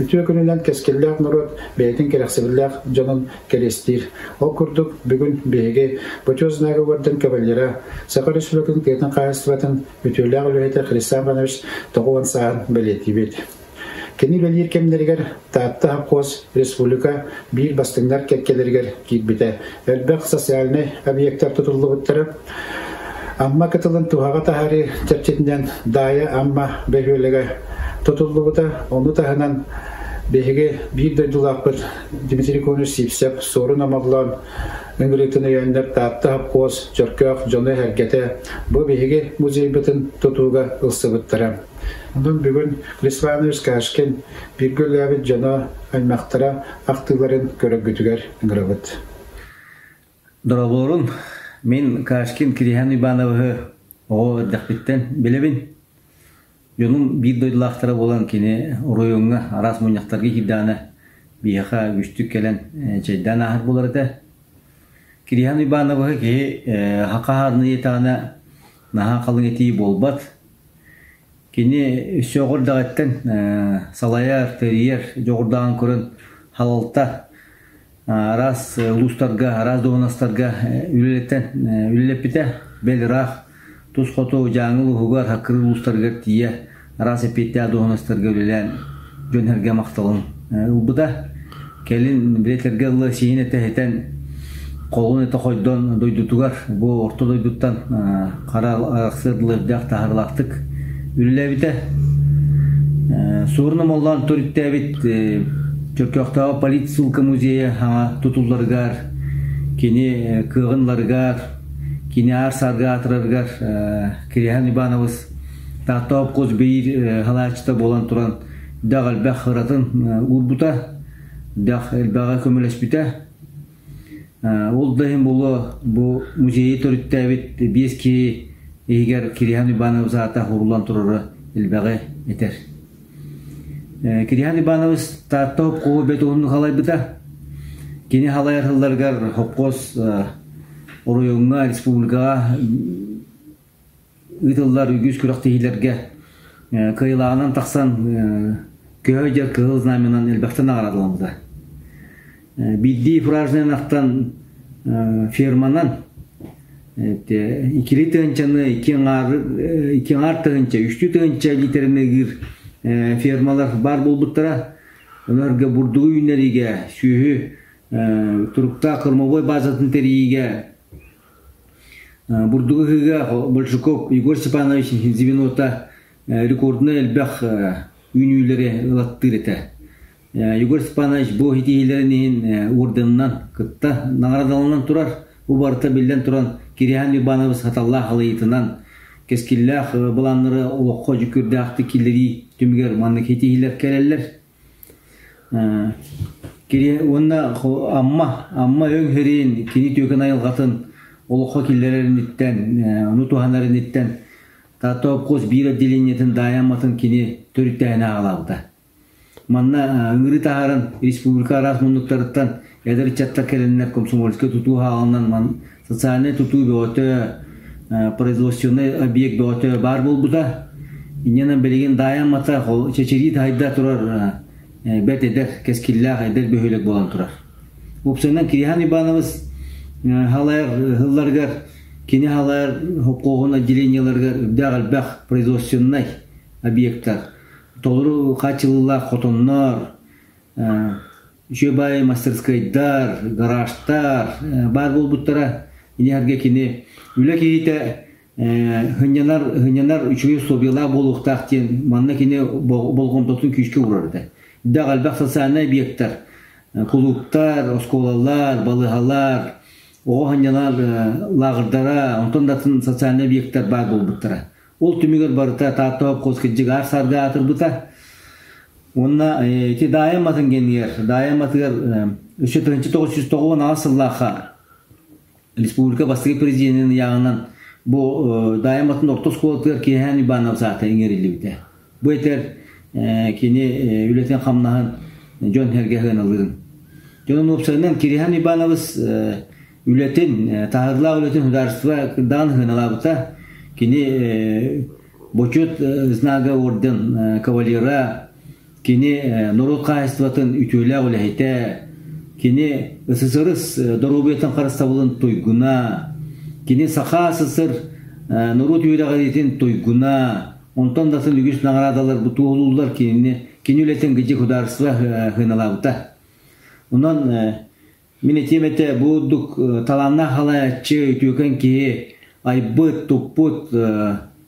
Үтүө күнүнэн кэскиллээх норуот бэйэтин кэрэхсэбиллээх дьонун кэриэстиир. Ол курдук, бүгүн биһиги Бочуот Знага орден кавалера, Саха Республикатын тыатын хаһаайыстыбатын үтүөлээх үлэһитэ Христоф Иванович 90 сааһын бэлиэтиибит. Кини үлэлиир кэмнэригэр Таатта совхоз республика биир бастыҥнар кэккэлэригэр киирбитэ. Элбэх социальнай объектар тутуллубуттара. Амма кытылын туһаҕа таһаарыы чэрчитинэн Даайа Амма бөһүөлэгэ тутуллубута. Ону таһынан биһиги биир дойдулаахпыт Дмитрий Конович Сивцев суорун оморлоон ыҥырыытын өйөөннөр Таатта совхоз Чөркөөх дьоно-сэргэтэ бу биһиги музейбытын тутууга ылсыбыттара. Онон бүгүн Лисванович Кашкин бииргэ үлэлээбит дьоно, аймахтара ахтыыларын көрөргүтүгэр ыҥырабыт. Доролуорун, мин Кашкин Кириһэн Ивановиһы оҕо эрдэхпиттэн билэбин. Дьонум биир дойдулаахтара буолан кини оройуоҥҥа араас мунньахтарга киирдэҕинэ биһиэхэ үгүстүк кэлэн чэйдээн ааһар буолар этэ. Кириһэн Ивановиһы киһи хаһаарыны диэтэҕинэ наһаа халыҥ этии буолбат. Кини өссө оҕо эрдэҕиттэн салайар, тэрийэр дьоҕурдааҕын көрөн халалта араас улуустарга, араас дуоһунастарга үлэлэтэн үлэлэппитэ. Бэл ыраах тус хоту Дьааҥы улууһугар, Хаккыры улуустарыгар тиийэ араас эппиэттээх дуоһунастарга үлэлээн дьон-сэргэ махталын ылбыта. Кэлин билэтэргэ ылла сиһин этэ ситэн, холун этэ хойдон дойдутугар бу орто дойдуттан хара арахсыар дылы үрдээх таһаарыылаахтык үлэлээбитэ. Суорун омоллоон төрүттээбит Чөркөөхтөөҕү политсыылка музейа саҥа тутулларыгар, кини кыаҕын ыларыгар, кини аар-саарга аатырарыгар Кириһэн Иванович Таатта обкуос биир салааччыта буолан туран дэх элбэх ыратын уурбута, дэх элбэҕи көмөлөспүтэ. Ол да иһин буолуо бу музейы төрүттээбит биэс киһи иһигэр Кириһан Иванович аата уһуллан турара элбэҕи этэр. Кириһан Иванович Таатта обкуоһу бэт уһуннук халайбыта. Кини халайар сылларыгар холкуос оройуоҥҥа, республикаҕа ыытыллар үгүс күрэхтэһиилэргэ кыайыылааҕынан тахсан көһө дьэр кыһыл знамянан элбэхтэ наҕараадаламмыта. Биирдии фуражнай ынахтан ферманан иккили тыһыынчаны икки аҥаар тыһыынча, үстүү тыһыынча литераны ыгыыр фермалар баар буолбуттара. Олорго бурдугу үүннэриигэ, сүөһү туруктаах кормовой базатын тэрийиигэ Бурдугу ыһыыга Большаков Егор Степанович звенота рекордунай элбэх үүнүүлэри ылаттыыр этэ. Егор Степанович бу ситиһиилэрин иһин орденынан кытта наҕараадаланан турар. Бу барыта биллэн туран Кириһан Иванович саталлаах халыйыытынан кэскиллээх былааннары олоххо дьүккүрдээхтик киллэрии түмүгэр маннык ситиһиилэр кэлэллэр. Кини уонна Амма, Амма өҥ һириин кини түөкүн айылҕатын олоххо киллэрэр инниттэн, ону туһанар инниттэн Таатта обкуос биир отделениетын Даайа Амматын кини төрүттээһинэ аҕалаабыта. Манна ыҥырыы таһааран республика араас муннуктарыттан эдэр ыччаттар кэлэннэр комсомольскай тутуу хааланан социальнай тутуу бөҕөтө, производственнай объект бөҕөтө баар буолбута. Инньэнэн билигин Даайа Аммата чэчирии таһайда турар бэрт эдэр, кэскиллээх эдэр бөһүөлэк буолан турар. Уопсайынан Кирихан Иванович халайар сылларыгар кини халайар хопкоһун отделениеларыгар үрдээх элбэх производственнай объектар, толору хааччылыылаах хотоннор, үчүгэй мастерскайдар, гаражтар баар буолбуттара. Ини кини үлэ киһитэ сынньанар сынньанар үчүгэй условиялаах буолуохтаах диэн манна кини болҕомтотун күүскэ уурар этэ. Дэх элбэх социальнай объектар, кулууптар, оскуолалар, балыыһалар, оҕо сынньанар лааҕырдара, онтон да атын социальнай объектар баар буолбуттара. Ол түмүгэр барыта Таатта обкуос кырдьык аар-саарга аатырбыта. Уонна ити Даайа Амматын кэннигэр, Даайа Амматыгар өссө 1998 сыллаахха республика бастакы президенин ыйааҕынан бу Даайа Амматын орто оскуолатыгар Киэһээн Иванов аата иҥэриллибитэ. Бу этэр кини үлэтин-хамнаһын дьон-сэргэ сыаналыырын. Дьонун уопсайынан Кирихан Иванович үлэтин, таһырлаах үлэтин судаарыстыба даҕаны сыаналаабыта. Кини Бочуот знага орден кавалера, Кини норуот хаһаайыстыбатын үтүөлээх үлэһитэ, кини СССР доруобуйатын харыстабылын туйгуна, кини Саха СССР норуот үөрэҕириитин туйгуна, онтон да атын үгүс наҕараадалар бу туоһулууллар кинини кини үлэтин гидьи худаарство сыаналаабыта. Онон мин этиэм этэ бу ордук талааннаах халаайаччы үтүөкэн киһи айбыт, туппут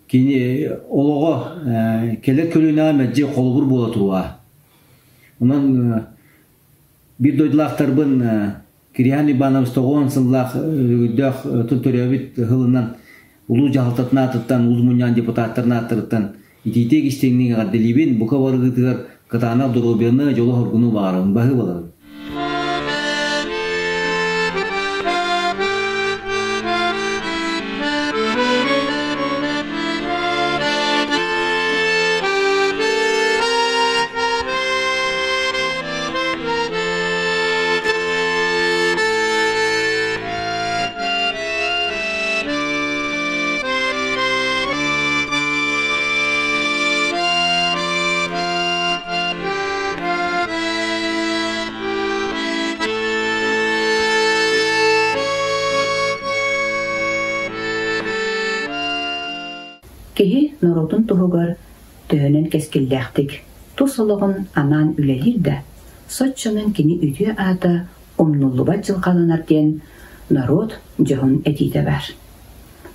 кини олоҕо кэлэр көлүөнэҕэ мэлдьи холобур буола туруоҕа. Онон биир дойдулаахтарбын Кириан Иванович тоҕуон сыллаах өрөгөйдөөх төрөөбүт сылынан улуус дьаһалтатын аатыттан, улуус мунньаҕын депутаттарын ааттарыттан итиитик истиҥник эҕэрдэлиибин, бука барыгытыгар кытаанах доруобуйаны, дьолу-соргуну баҕарабын, баһыыбаларын. Киһи норуотун туһугар төһөнөн кэскиллээхтик тус олоҕун анаан үлэлиир да, соччонон кини үтүө аата умнуллубат дьылҕаланар диэн норуот дьоһун этиитэ баар.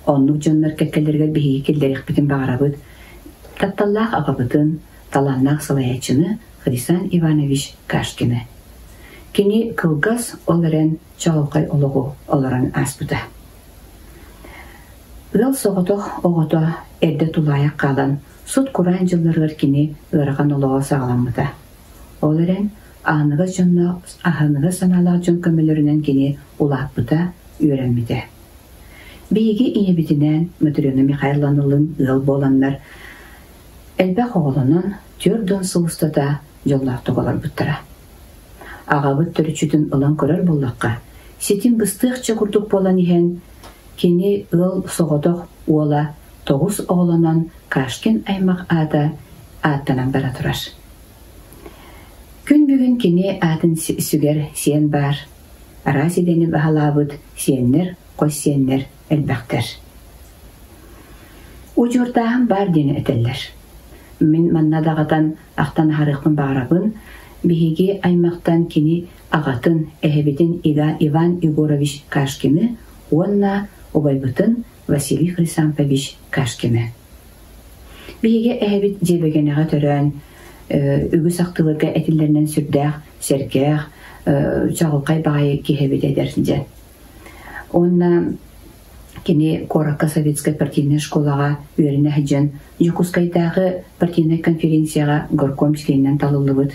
Оннук дьоннор кэккэлэригэр биһиги киллэриэхпитин баҕарабыт тапталлаах аҕабытын, талааннаах салайааччыны Хрисан Иванович Кашкины. Кини кылгас, ол эрэн чаҕылхай олоҕу олорон ааспыта. Ыал соҕотох оҕото эрдэ тулаайах хаалан, сут-кураан дьылларыгар кини ыарахан олоҕо саҕаламмыта. Ол эрэн, аһыныгас дьонноох, аһыныгас санаалаах дьон көмөлөрүнэн кини улааппыта, үөрэммитэ. Биһиги ийэбитинээн Матрена Михайловналыын ыал буоланнар, элбэх оҕолонон, 40 сыл устата дьоллоохтук олорбуттара. Аҕабыт төрүччүтүн ылан көрөр буоллахха, ситим быстыахча курдук буолан иһэн, кини ыал соҕотох уола тоҕус оҕолонон Кашкин аймах аата ааттанан бара турар. Күн бүгүн кини аатын сүгэр сиэн баар, араас идэни баһылаабыт сиэннэр, хос сиэннэр элбэхтэр. Удьуордааһын баар диэн этэллэр. Мин манна даҕатан ахтан аһарыахпын баҕарабын, биһиги аймахтан кини аҕатын, эһэбитин Иван Егорович Кашкины уонна убайбытын Василий Хрисанфович Кашкины. Биһиги эһэбит Дьиэбэгэнэҕэ төрөөн, үгүс ахтыыларга этиллэринэн сүрдээх сэргэх, чаҕылхай баҕайы киһи эбит эдэр дьэ. Уонна кини куоракка советскай партийнай школаҕа үөрэнэ сылдьан Дьокуускайдааҕы партийнай конференцияҕа горком чилиэнинэн талыллыбыт.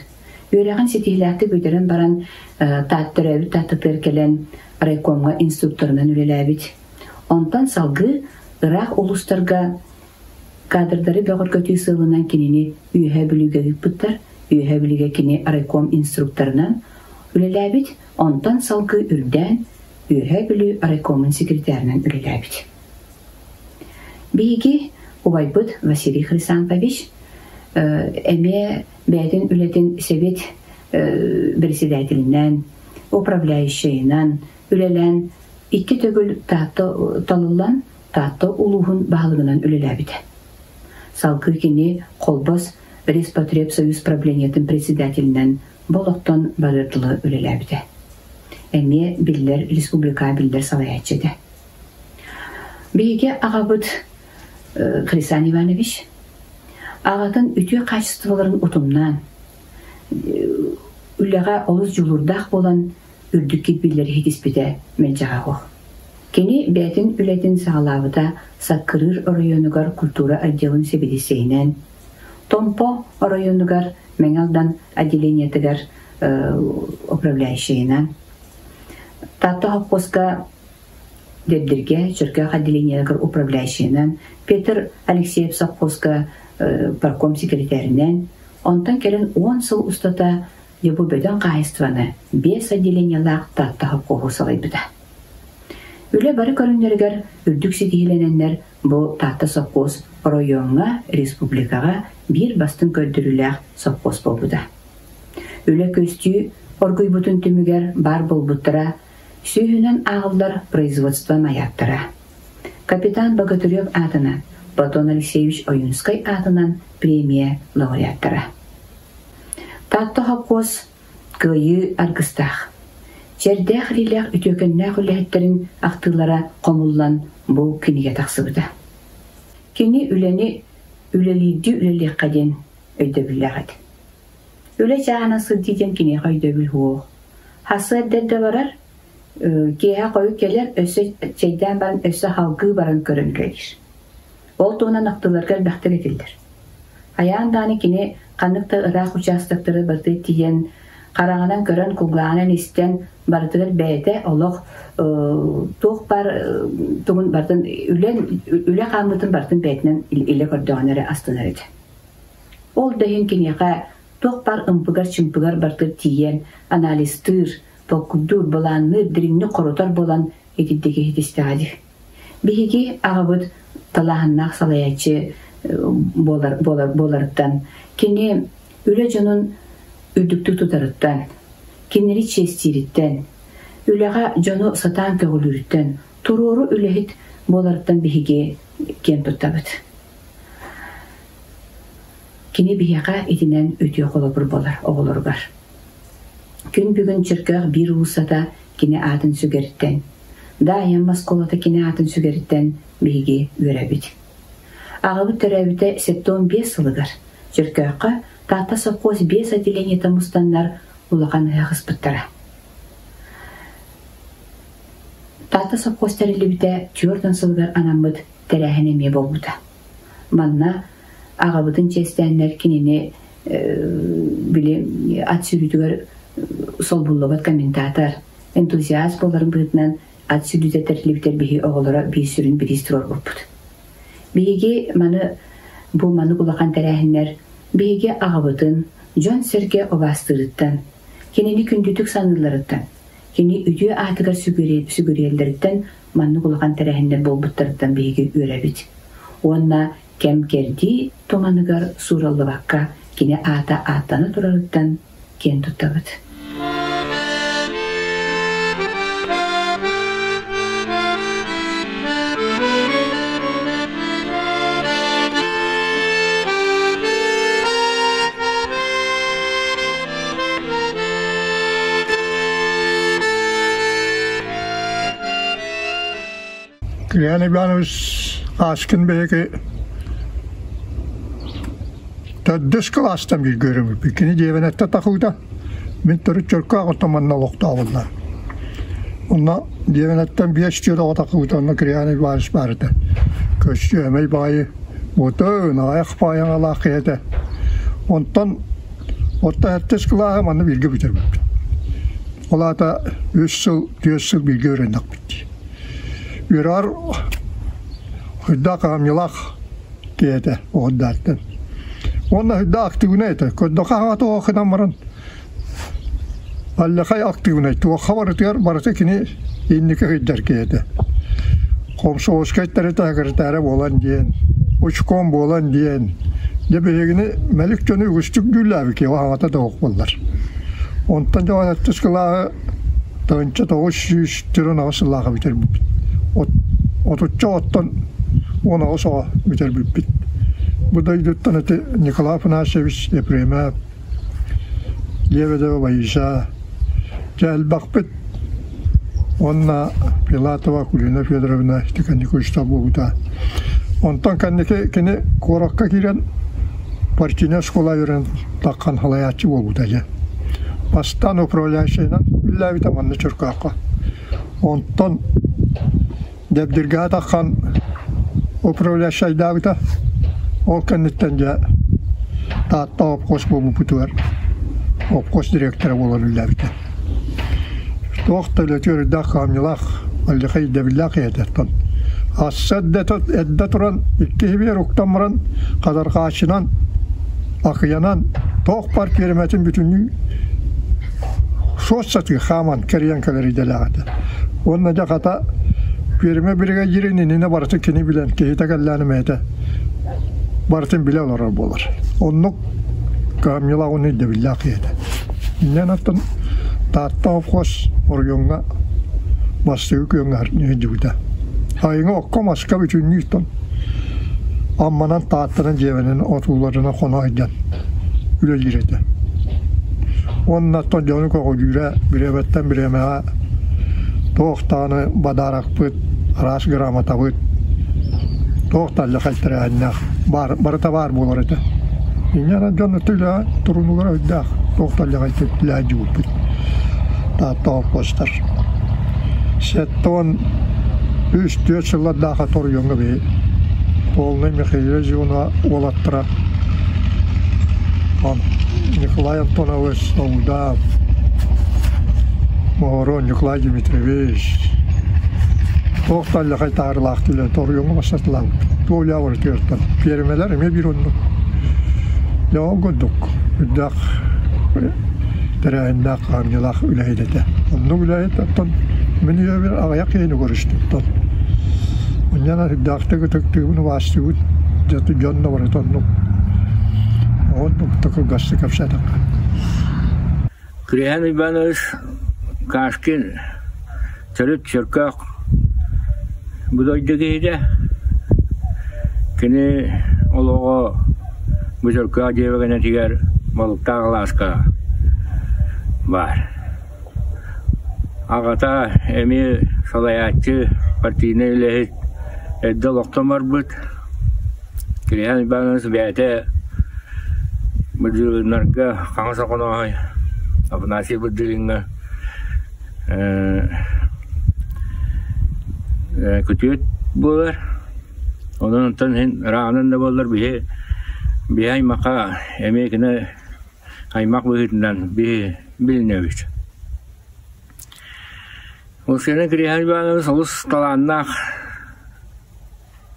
Үөрэҕин ситиһиилээхтик бүтэрэн баран төрөөбүт Тааттатыгар кэлэн райкомҥа инструкторынан үлэлээбит. Онтон салгыы ыраах улуустарга кадрдары бөҕөргөтүү сыалынан кинини Үөһээ Бүлүүгэ ыыппыттар. Үөһээ Бүлүүгэ кини райком инструкторынан үлэлээбит, онтон салгыы үрдээн Үөһээ Бүлүү райкомун секретарынан үлэлээбит. Биһиги убайбыт Василий Хрисанфович эмиэ бэйэтин үлэтин Сэбиэт председателинэн, управляющайынан үлэлээн икки төгүл Таатта талыллан Таатта улууһун баһылыгынан үлэлээбитэ. Салгыы кини Холбос Респотребсоюз правлениетын председателинэн бу олохтон барыар дылы үлэлээбитэ. Эмиэ биллэр республика биллэр салайааччы этэ. Биһиги аҕабыт Хрисан Иванович аҕатын үтүө хаачыстыбаларын утумнаан, үлэҕэ олус дьулуурдаах буолан үрдүк кирбиилэри ситиспитэ мэлдьэҕэ суох. Кини бэйэтин үлэтин саҕалаабыта Саккырыыр оройуонугар культура отделын сэбиэдиссэйинэн, Томпо оройуонугар Мэҥэ Алдан отделениетыгар управляющайынан, Таатта хопхуоска Дэбдиргэ Чөркөөх отделениетыгар управляющайынан, Петр Алексеев совхозка парком секретаринэн, онтон кэлин 10 сыл устата дьэ бу бөдөҥ хаһаайыстыбаны биэс отделениелаах Таатта хопхуоһу салайбыта. Үлэ бары көрүҥнэригэр үрдүк ситиһиилэнэннэр бу Таатта сопхуос оройуоҥҥа, республикаҕа биир бастыҥ көрдөрүүлээх сопхуос буолбута. Үлэ көстүү оргуйбутун түмүгэр баар буолбуттара сүүһүнэн ааҕыллар производство майааттара. Капитан Богатырев аатынан, Платон Алексеевич Ойуунскай аатынан премия лауреаттара. Таатта хопхуос кыайыы аргыстаах. Чэрдээх илиилээх үтүөкэннээх үлэһиттэрин ахтыылара хомуллан бу кинигэ тахсыбыта. Кини үлэни үлэлиирдии үлэлиэххэ диэн өйдөбүллээх этэ. Үлэ чааһынан сылдьыы диэн киниэхэ өйдөбүл суох. Хасыат да барар, киэһэ хойут кэлэр, өссө чэйдээн баран өссө салгыы баран көрөн үлэлиир. Ол туһунан ахтыыларга элбэхтик этиллэр. Хайаан даҕаны кини ханнык да ыраах учаастактары барыта тиийэн, хараҕынан көрөн, кулгааҕынан истэн, барытыгар бэйэтэ олох туох баар тугун барытын үлэ, үлэ хаамыытын барытын бэйэтинэн илэ көрдөҕүнэ эрэ астынар этэ. Ол да иһин киниэхэ туох баар ымпыгар-чымпыгар барытыгар тиийэн анализтыыр, толкуйдуур, былаанныыр, дириҥник хорутар буолан итирдик иһитистэҕэ дии. Биһиги аҕабыт талааһыннаах салайааччы буолар, буолар, буоларыттан, кини үлэ дьонун үрдүктүк тутарыттан, кинилэри чиэстиириттэн, үлэҕэ дьону сатаан көҕүлүүрүттэн, туруору үлэһит буоларыттан биһиги киэн туттабыт. Кини биһиэхэ итинэн үтүө холобур буолар оҕолоругар. Күн бүгүн Чөркөөх биир уулуссата кини аатын сүгэриттэн, Даайам оскуолата кини аатын сүгэриттэн биһиги үөрэбит. Аҕабыт төрөөбүтэ 75 сылыгар Чөркөөххө Таатта сопхуос биэс отделениета мустаннар улахан ыһыах ыспыттара. Таатта сопхуос тэриллибитэ 40 сылыгар анаммыт тэрээһин эмиэ буолбута. Манна аҕабытын чиэстээннэр кинини били ат сүүрүүтүгэр солбуллубат комментатор, энтузиаст буоларын быһыытынан ат сүүрүүтэ тэриллибитэр биһи оҕолоро биир сүрүн бириис туруорбуппут. Биһиги маны бу маннык улахан тэрээһиннэр биһиги аҕабытын дьон-сэргэ убаастыырыттан, кинини күндүтүк саныылларыттан, кини үтүө аатыгар сүгүрүйэллэриттэн маннык улахан тэрээһиннэр буолбуттарыттан биһиги үөрэбит. Уонна кэм-кэрдии туманыгар суураллыбакка кини аата ааттана турарыттан киэн туттабыт. Кирьян Иванович Аскин биһиги төрдүс кылаастан бииргэ үөрэммиппит. Кини дьиэбинэттэ тахыыта мин төрүт Чөркөөх оттоманна олохтообуллар. Онно дьиэбинэттэн биэс түөрт оҕо тахыыта онно Кирьян Иванович баар этэ. Көстүү эмэй баайы ботун аҕыйах баайаҥалаах киһи этэ. Онтон отто сэттис кылааһы манна бииргэ бүтэрбиппит. Ол аата үс сыл, түөрт сыл бииргэ үөрэннэхпит дии. Үөрэҕэр Хойдоох аҕамньылаах киһи этэ оҕордааттан. Уонна хойдоох актыыбынай этэ. Көрдөххө аҕата оҕо баран Аллахай актыыбынай туохха барытыгар барыта кини инники сылдьар киһи этэ. Комсомольскай тэрилтэ секретара буолан диэн, учком буолан диэн. Дьэ биһигини мэлик дьону үгүстүк дьүүллээбит киһи аҕата да суох буоллар. Онтон дьоҕон сэттис кылааһы 1998 сыллааҕы бүтэрбиппит. Отучча оттон 18 оҕо бүтэрбиппит. Бу дойдуттан ити Николай Афанасьевич Ефремов, Лебедева Лаиса, дьэ элбэхпит. Уонна Филатова Акулина Федоровна ити кэнники учуутал буолбута. Онтон кэнники кини куоракка киирэн партийнай оскуола үөрэнэн таххан халайааччы буолбута дьэ. Бастаан управляющайынан үлэлээбитэ манна Чөркөөххө. Онтон Дэбдиргэҕэ таххан управляющайдаабыта. Ол кэнниттэн дьэ Таатта обкос буолбуппутугар обкос директора буолан үлэлээбитэ. Туох да үлэтигэр үрдээх кыһамньылаах, алдьархай ирдэбиллээх киһи этэ. Оттон асса эрдэ туран икки иһибигэр уктан баран хадарҕааччынан, акыйанан туох баар пиэрмэтин бүтүннүү суос сатыы хааман кэрийэн кэлэр идэлээх этэ. Уонна дьэ хата пиэрмэ биригэдьиирин иннинэ барытын кини билэн киһитэ кэллээн эмээтэ. Барытын билэ олорор буолар. Оннук кыһамньылаах уонна ирдэбиллээх киһи этэ. Инньэ оттон Таатта совхоз оройуоҥҥа бастакы күөҥҥэ сылдьыбыта. Сайыҥҥы окко-маска бүтүннүү тон Амманан Тааттанан дьиэбинэн отууларынан хоно сылдьан үлэлиир этэ. Уонна оттон дьону көҕүлүүрэ бириэмэттэн бириэмэҕэ туох даҕаны бадааракпыт, араас грамотабыт, туох да алдьархай тэрээһиннээх баар, барыта баар буолар этэ. Инньэ гынан дьон үлэҕэ турунуулара өйдөөх, туох да алдьархай үлэһэ Таатта холкуостар. 73-4 сыллардаах оройуоҥҥа биһи Полный Михаил Зионова уолаттара Николай Антонович Саудав, Моһоро Николай Дмитриевич туох да алдьархай таарылаах түлэн оройуоҥҥа бастатылаабыт. Туолуйа барытыгартан пиэрмэлэр эмиэ биир оннук. Дьэ ол курдук үрдээх тэрээһиннээх хаамньылаах үлэһит этэ. Оннук үлэһит оттон мин үйэбэр аҕыйах киһини көрүстүм. Онньон үрдээхтик ытыктыыбын, убаастыыбын дьон да барыта оннук. Оннук да кылгастык кэпсээтэххэ. Кириһээн Иванович Кашкин төрүт Чөркөөх бу дойду киһитэ. Кини олоҕо бу Чөркөөх дьиэбэгэнэтигэр Балыктаах алааска баар. Аҕата эмиэ салайааччы, партийнай үлэһит, эрдэ олохтон барбыт. Кириһээн Иванович бэйэтэ Бырдьыгыннарга Хаҥас Охонооһой Афанасий Бырдьыгыҥҥа күтүөт буолар. Онон онтон иһин ырааҕынан да буоллар биһи биһи аймахха эмиэ кини аймах быһыытынан биһи билинэбит. Ульяна Кириһээн Иванович олус талааннаах,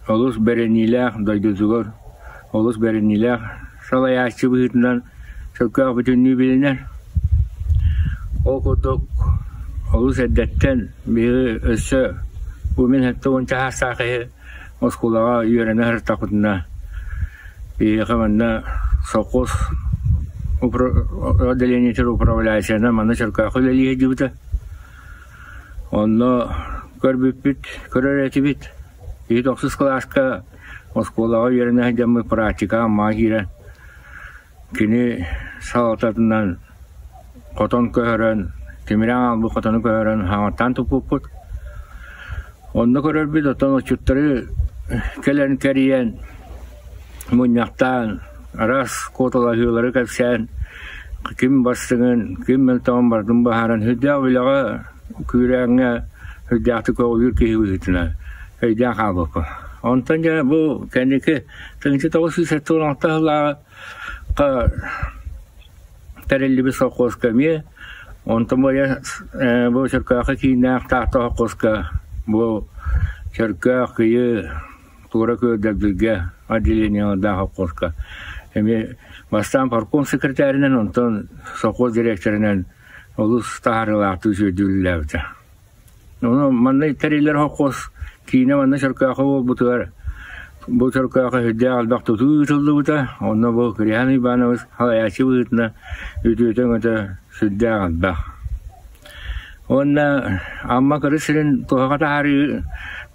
олус бэриниилээх дойдутугар олус бэриниилээх салайааччы быһыытынан Чөркөөх бүтүннүү билинэр. Ол курдук олус эрдэттэн биһиги өссө бу мин 70 саастаах киһи оскуолаҕа үөрэнэ сырыттахпытына биһиэхэ манна совхоз отделениетыгар управляющайынан манна Чөркөөххө үлэлии сылдьыбыта. Онно көрбүппүт, көрөр этибит. Киһи тохсус кылааска оскуолаҕа үөрэнэ сылдьаммыт практикаҕа Аммаҕа киирэн кини салалтатынан хотон көһөрөн, тимирэ аҥаалбыт хотону көһөрөн хаҥаттаан туппуппут. Онно көрөрбүт оттон отчуттары кэлэн кэрийэн, мунньахтаан, араас куоталаһыылары кэпсээн, ким бастыҥын, ким мөлтөҕүн барытын быһааран сүрдээх үлэҕэ, күүрээҥҥэ сүрдээхтик көҕүлүүр киһи быһыытынан өйдөөн хаалбыппын. Онтон дьэ бу кэнники 1976 сыллааҕы тэриллибит совхозка эмиэ, онтон бу бу Чөркөөххө кииннээх Таатта совхозка бу Чөркөөх, Кыйы, Туора Күөлдэрбилгэ отделениелардаах совхозка эмиэ бастаан парком секретарынан, онтон совхоз директорынан олус таһаарыылаахтык сүөрдүүллээбитэ. Ону манна тэриллэр совхоз киинэ манна Чөркөөххө буолбутугар бу Чөркөөххө сүрдээх элбэх тутуу ыытыллыбыта. Онно бу Кириан Иванович салайааччы быһыытынан үтүөтэ-өҥөтө сүрдээх элбэх. Уонна Амма кырыс сирин туһаҕа таһаарыы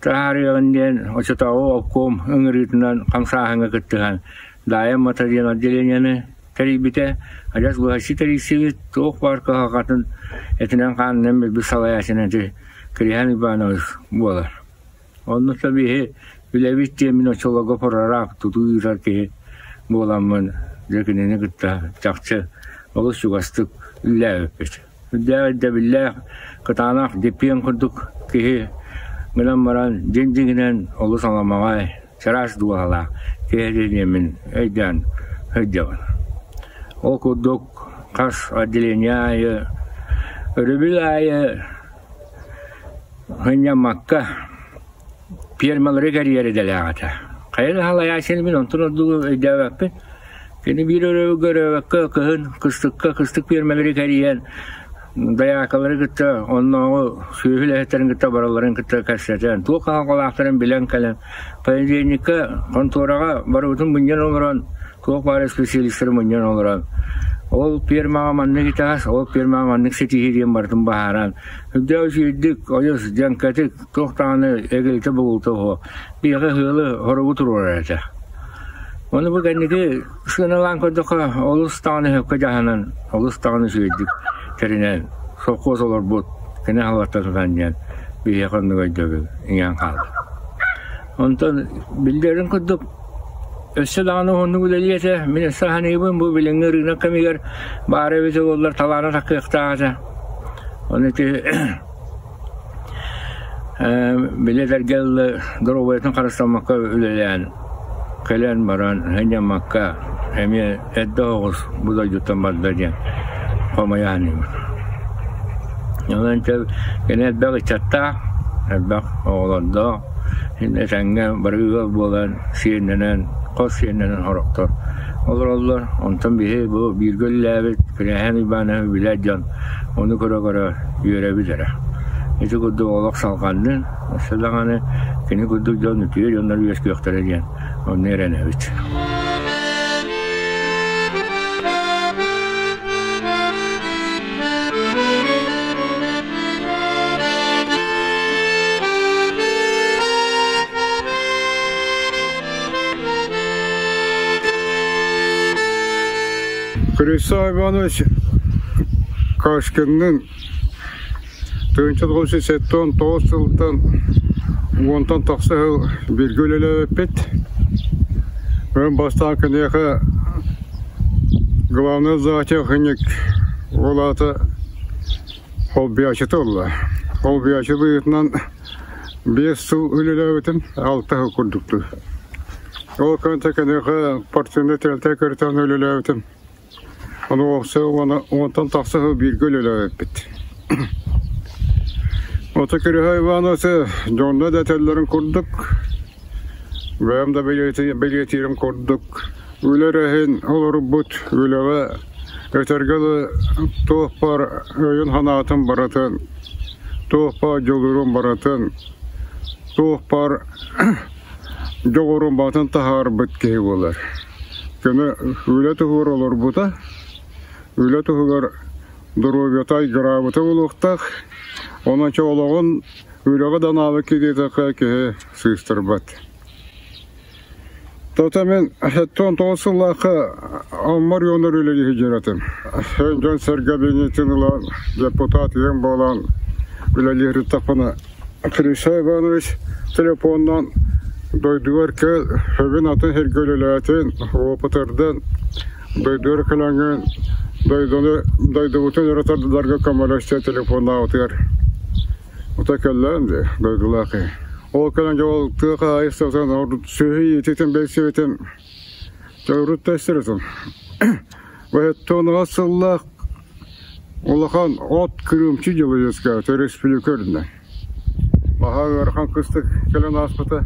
таһаарыаҕын диэн оччотооҕу обком ыҥырыытынан хамсааһыҥҥа кыттыһан Даайа Аммата диэн отделениены тэрийбитэ. Адьас быһаччы тэрийсибит, туох баар кыһалҕатын этинэн-хаанынан билбит салайааччынан ити Кириһээн Иванович буолар. Онно биһи үлэбит диэн мин оччолорго прораб тутуу ыытар киһи буоламмын дьэ кинини кытта чахчы олус чугастык үлэлээбиппит. Үрдээх ирдэбиллээх, кытаанах дьиппиэн курдук киһи гынан баран дьиҥ-дьиҥинэн олус аламаҕай, чараас дууһалаах киһи диэммин өйдөөн сылдьабын. Ол курдук хас отделение аайы, өрөбүл аайы сынньаммакка пиэрмэлэри кэрийэр идэлээх этэ. Хайа да салайааччыны мин онтон ордугу өйдөөбөппүн. Кини биир өрөбүлгэ өрөөбөккө кыһын кыстыкка кыстык пиэрмэлэри кэрийэн Дайаакалары кытта оннооҕу сүөһү үлэһиттэрин кытта баралларын кытта кэпсэтэн, туох хаһаҕалаахтарын билэн кэлэн, понедельникка хонтуораҕа барыбытын мунньан олорон, туох баар специалистары мунньан олорон, ол пиэрмаҕа маннык итэҕэс, ол пиэрмаҕа маннык ситиһии диэн барытын баһааран, үрдээх үчүгэйдик, ойус, дьэҥкэтик, туох даҕаны эгилитэ-бугулта суох, биһиэхэ ыалы хоругу туруорар этэ. Ону бу кэнники Сыаналаан көрдөххө, олус даҕаны сөпкө дьаһанан, олус даҕаны үчүгэйдик тэринэн, сопхуос олорбут, кини аһылларта тутан диэн биһиэхэ оннук өйдөбүл иҥэн хаалла. Онтон биллэрин курдук, өссө даҕаны уһуннук үлэлиэ этэ. Мин өссө саныыбын, бу билиҥҥи ырыынак кэмигэр баара эбитэ буоллар талаана такыахтаах этэ. Ону ити Били этэргэ дылы доруобуйатын харыстаммакка үлэлээн, кэлэн баран сынньаммакка эмиэ эрдэ оҕус бу дойдуттан барда диэн хомойо саныыбын. Онон кини элбэх ыччаттаах, элбэх оҕолордоох, этэҥҥэ бары ыал буолан сиэннэнэн, хос сиэннэнэн сорохтор олороллор. Онтон биһи бу бииргэ үлэлээбит Кирээһин Уйбаанабы билэр дьон ону көрө-көрө үөрэбит эрэ. Ити курдук олох салҕаннын, өссө даҕаны кини курдук дьон үтүө дьоннор үөскүөхтэрэ диэн онно эрэнэбит. Христа Иванович Кашкинныын 1979 сылтан уонтан тахса сыл бииргэ үлэлээбиппит. Эн бастаан киниэхэ главный зоотехник ол аата холбуйааччыта буолла. Холбуйааччы быһыытынан 5 сыл үлэлээбитим, 6 сыл курдуктуу. Ол кэнтэ киниэхэ партийнай тэрилтэ көрүтэн үлэлээбитим. Ону уонтан тахса сыл бииргэ үлэлээбиппит. Ото Кириһэ Иванович дьонно да этэллэрин курдук, бэйэм да бэлиэтиирим курдук, үлэ эрэһин олорбут үлэҕэ этэргэ дылы туох баар өйүн-санаатын барытын, туох баар дьулуурун барытын, туох баар дьоҕурун баатын таһаарбыт киһи буолар. Кини үлэ туһугар олорбута, үлэ туһугар доруобуйата айгыраабыта буолуохтаах. Онон олоҕун үлэҕэ да анаабыт диэтэххэ киһи сыыстарбат. Тото мин 79 сыллаахха Аммар юнор үлэлии сылдьар Дьон-сэргэ бэйэтин ылан депутат ийэм буолан үлэлии сырыттахпына Христа Иванович телефонунан дойдугар кэл, сөбүн атын сиргэ үлэлээтин, опытырдын, дойдугар кэлэҥҥин дойдуну дойдубутун өрө тардарга көмөлөстө телефоннаабытыгар ута кэллээн дии дойдулаах киһи. Ол кэлэн дьэ ол тыа хаһаайыстыбатын сүөһү иитиитин билсибитим дьэ урут да истэр Бэһэттэн сыллаах улахан от кырыымчы дьылы үөскээбитэ өрөспүүбүлүкэ үрдүнэн. Наһаа ыарахан кыстык кэлэн ааспыта.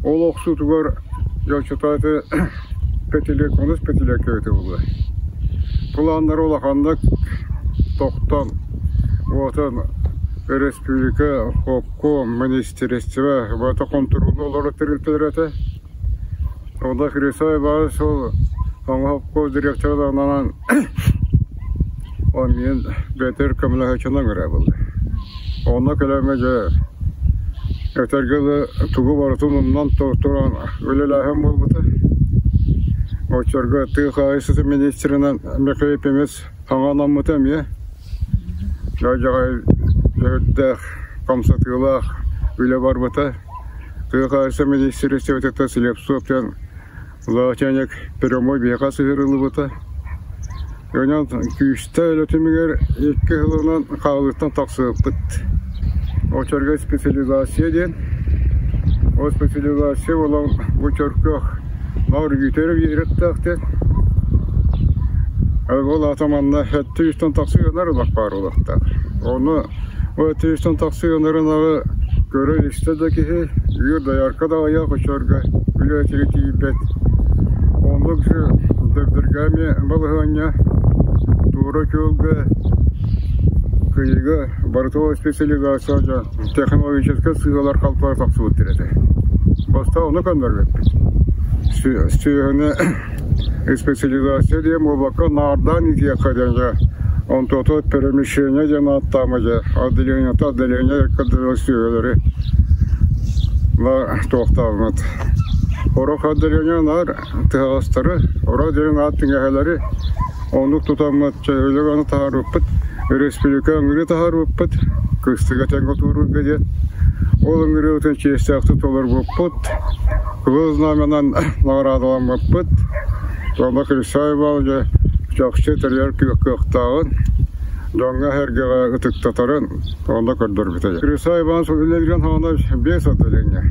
Ол охсуутугар дьончутааты пятилетка, онус пятилетка эбитэ буолуо. Планнары улаханнык тохтон, уотун өрөспүүбүлүкэ обком, министерство барыта хонтуруолу олорор тэрилтэлэр этэ. Онно Христа Иванович ол оҥоһукку директорынан он мин бэйэтигэр көмөлөһөөччүнэн ыҥырар буолла. Онно кэлэммэ дьэ этэргэ дылы тугу барытын умнан туран үлэлээһин буолбута. Оччорго тыа хаһаайыстыбатын министринэн Михаил Ефимович саҥа анаммыта эмиэ. Дьэ дьүһүрдээх, хамсатыылаах үлэ барбыта. Тыа хаһаайыстыба министиэристибэтиттэн Слепцов диэн зоотехник прямой биһиэхэ сыһыарыллыбыта. Онон күүстээх үлэ түмүгэр икки сылынан хаалыыттан тахсыбыппыт. Очерга специализация диэн. Ол специализация буолан бу чөркөөх баар үгүтэр биэриэхтээх диэн. Ол аата манна 700 тахса ыанар ынах баар буолуохтаах. Ону ол 700 тахса ыанар ынаҕы көрө-истэ да киһи үөр доярка да аҕыйах очерга үлэ тиийбэт. Оннук Дэбдиргэ эмиэ балаһыанньа Туора Күөлгэ. кыйыга барытыга специализация дьэ технологическай сыыһалар халтылар тахсыбыттар этэ. Бастаан ону көннөрбүппүт. Сүөһүнү специализация диэн буолбакка наардаан иитиэххэ диэн дьэ онтуото перемещение диэн ааттаама дьэ отделениета отделение кырдырар сүөһүлэри туохтаабыммыт. Орох отделение наар тыһаҕастары, оро диэн аат тиҥэһэлэри оннук тутаммыт чөһүлүк аны таһаарбыппыт, республика ыҥырыы таһаарбыппыт, кыстыга тэҥҥэ отуурга диэн. Ол ыҥырыыбытын чиэстээхтик толорбуппут, Кыһыл Знамянан наҕараадаламмыппыт. Уонна Хрисаева дьэ чахчы тэрийэр кыахтааҕын, дьоҥҥо-сэргэҕэ ытыктатарын онно көрдөрбүтэ. Хрисаева Иванович үлэлиирин саҕана биэс отделение.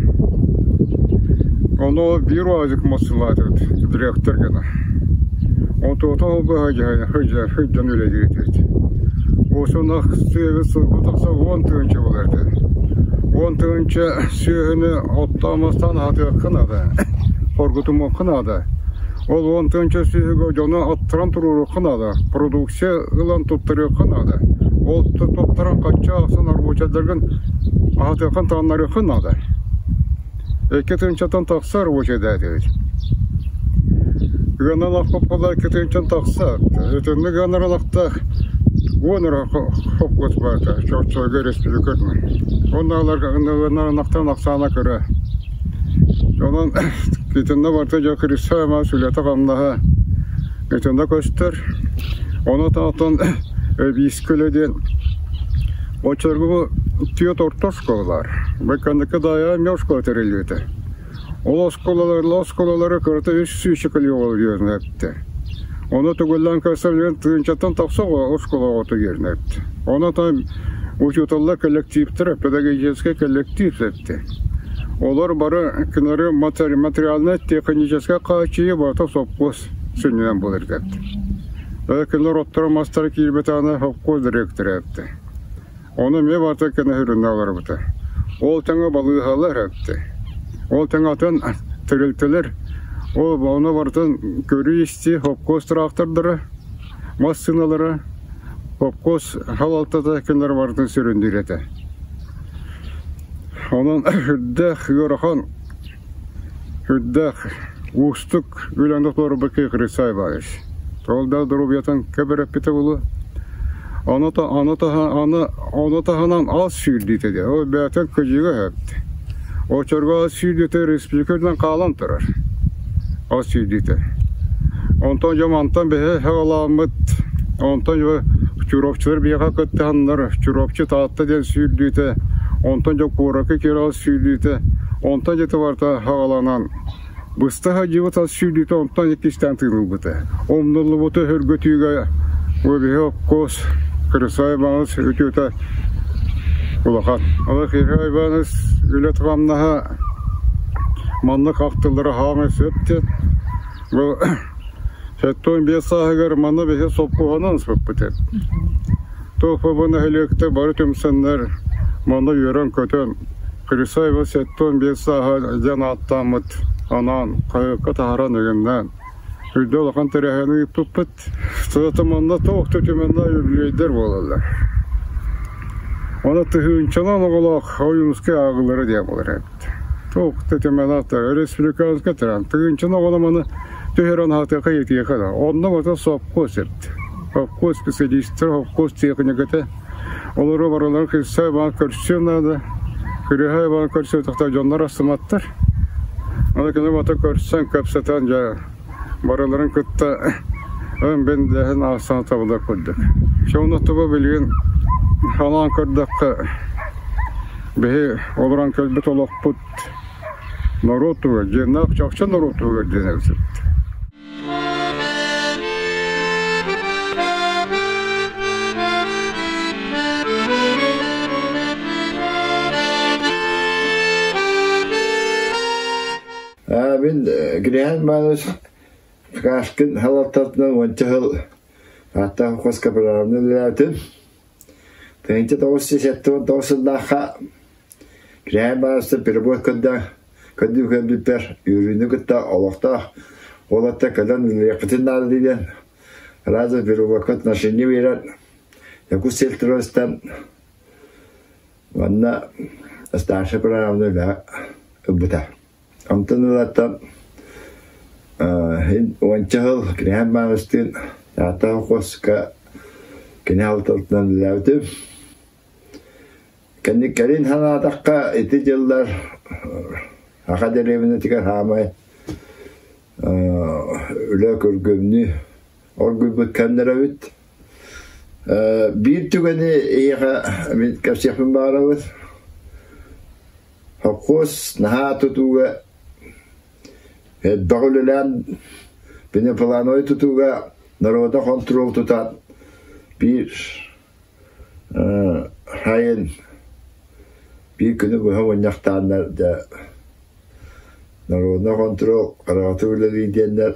Ону биир уазик массыылаатыбыт директор гына. Онтуота ол быһа сылдьан үлэлиир этибит. Осунах сыабыт сылгы тахса 10 тыһыынча буолар этэ. 10 тыһыынча сүөһүнү оттоон-мастаан аһатыахха наада, хоргутумуохха наада. Ол 10 тыһыынча сүөһүгэ дьону аттаран туруоруохха наада, продукция ылан туттарыахха наада. Ол туттаран хачча ахсын рабочайдаргын аһатыаххын таҥнарыаххын наада. 2 тыһыынчаттан тахса рабочайдаатыбыт. Ыанан ахпаппалар 2 тыһыынчан тахса. Итинник ыанар ынахтаах уон эрэ хопкуос баата Чорчойго республикатын. Онно ыанар ынахтан ахсаана кыра. Онон итиннэ барыта дьэ Христа мас үлэтэ-хамнаһа итиннэ көстөр. Ону таһынан эбиискэ диэн оччолорго бу түөрт орто оскуолалар. Бэккэнники Дайаа эмиэ оскуола тэриллибитэ. Ол оскуолалары, оскуолалары кырата 300 кило үөрэнэттэ. Ону төгүллээн көрсөр тыһыынчаттан тахса оскуола оҕото үөрэнэттэ. Ону там учууталлар коллективтара, педагогическай коллектив этти. Олор бары кинилэри материальнай техническай хааччыйыы барыта сопхуос сүнньүнэн буолар этэ. Кинилэр отторо мастара киирбэтэҕинэ сопхуос директора этти. Ону эмиэ барыта көнөһүрүнэ олорбута. Ол тэҥэ балыыһалар этти. Ол тэҥэ атын тэрилтэлэр ол ону барытын көрүү-истии сопхуос тыраахтардара, массыыналара, сопхуос салалтата кинилэр барытын сүрүннүүр этэ. Онон үрдээх ыарахан, үрдээх уустук үлэни толорбут киһи Хрисай Иванович. Ол да доруобуйатын кэбирэппитэ буолуо. Ону, ону, ону, ону таһынан ас сүүрдүүтэ диэн. Ол бэйэтин кыдьыга өһөттө. Оччорго ас сүүрдүүтэ республика үрдүнэн хаалан турар. Ас сүүрдүүтэ. Онтон дьэ мантан биһи хаҕалааммыт, онтон дьэ Чурапчылар биһиэхэ кыттыһаннар Чурапчы Таатта диэн сүүрдүүтэ, онтон дьэ куоракка киирэ ас сүүрдүүтэ, онтон дьэ барыта хаҕаланан быста сылдьыбыт ас сүүрдүүтэ онтон иккистээн тыынылбыта. Умнуллубута өһүргэтүүгэ биһи обкуос Кырысай Иванович үтүөтэ улахан. Ол Кырысай Иванович үлэ-хамнаһа маннык ахтыллара хаамай сөп диэн Бу 75 сааһыгар манна биһи соппуһанан ыспыппыт эт. Туох бу нэһилиэктэр бары түмсэннэр манна үөрэн-көтөн Хрисаева 75 сааһа диэн ааттааммыт анаан хаһыакка таһааран ыгыннаан үрдэ улахан тэрээһини ыыппыппыт. Сыата манна туох да түмэннэ үбүлүөйдэр буолаллар. Оны тыһыынчанан оҕолоох Ойуунускай ааҕыылара диэн буолар эбит. Туох да түмэлээх республиканскай туран тыһыынчаны оҕону маны түһэрэн аһатыахха иитиэхэ да. Онно барыта сопхуос эбит. Сопхуос специалистара, сопхуос техниката олору барыларын Христа Иван көрсүөн наада. Христа Иван көрсүөтэхтэр дьоннор астыматтар. Аны кини бата көрсөн, кэпсэтэн дьэ барыларын кытта өн дэһэн аахсан табылар курдук. Сонно тугу билигин санаан көрдөххө Биһи олорон кэлбит олохпут норуот туһугар, дьиҥнээх чахчы норуот туһугар диэн эбит. Мин Грихан Иванович Кашкин халалтатынан уонча сыл ааттаах хос капиталынан үлэлээтим. 1979 сыллаахха Кирээн баарыстар перебой көрдөөн көрдүү көрбүппэр үөрүүнү кытта олохтоох уолаттар кэлэн үлэлиэхпитин наада диэн раза переводка отношение биэрэн. Якутсельстройстан манна старшай программаны үлэҕэ ылбыта. Онтон ылаттан уонча сыл Кириһээн Бааныстыын Таатта холкуоска кини алталтынан үлэлээбитим. Кэлин санаатахха ити дьыллар Саха дэриэбинэтигэр хаамай үлэ көргөмнүү оргуйбут кэмнэр эбит. Биир түгэни эйиэхэ мин кэпсиэхпин баҕарабын. Холкуос наһаа тутууга элбэх үлэлээн бенеплановай тутууга народа хонтуруол тутан биир сайын биир күнү быһа мунньахтааннар дьэ народный хонтуруол хараҕатык үлэлиир диэннэр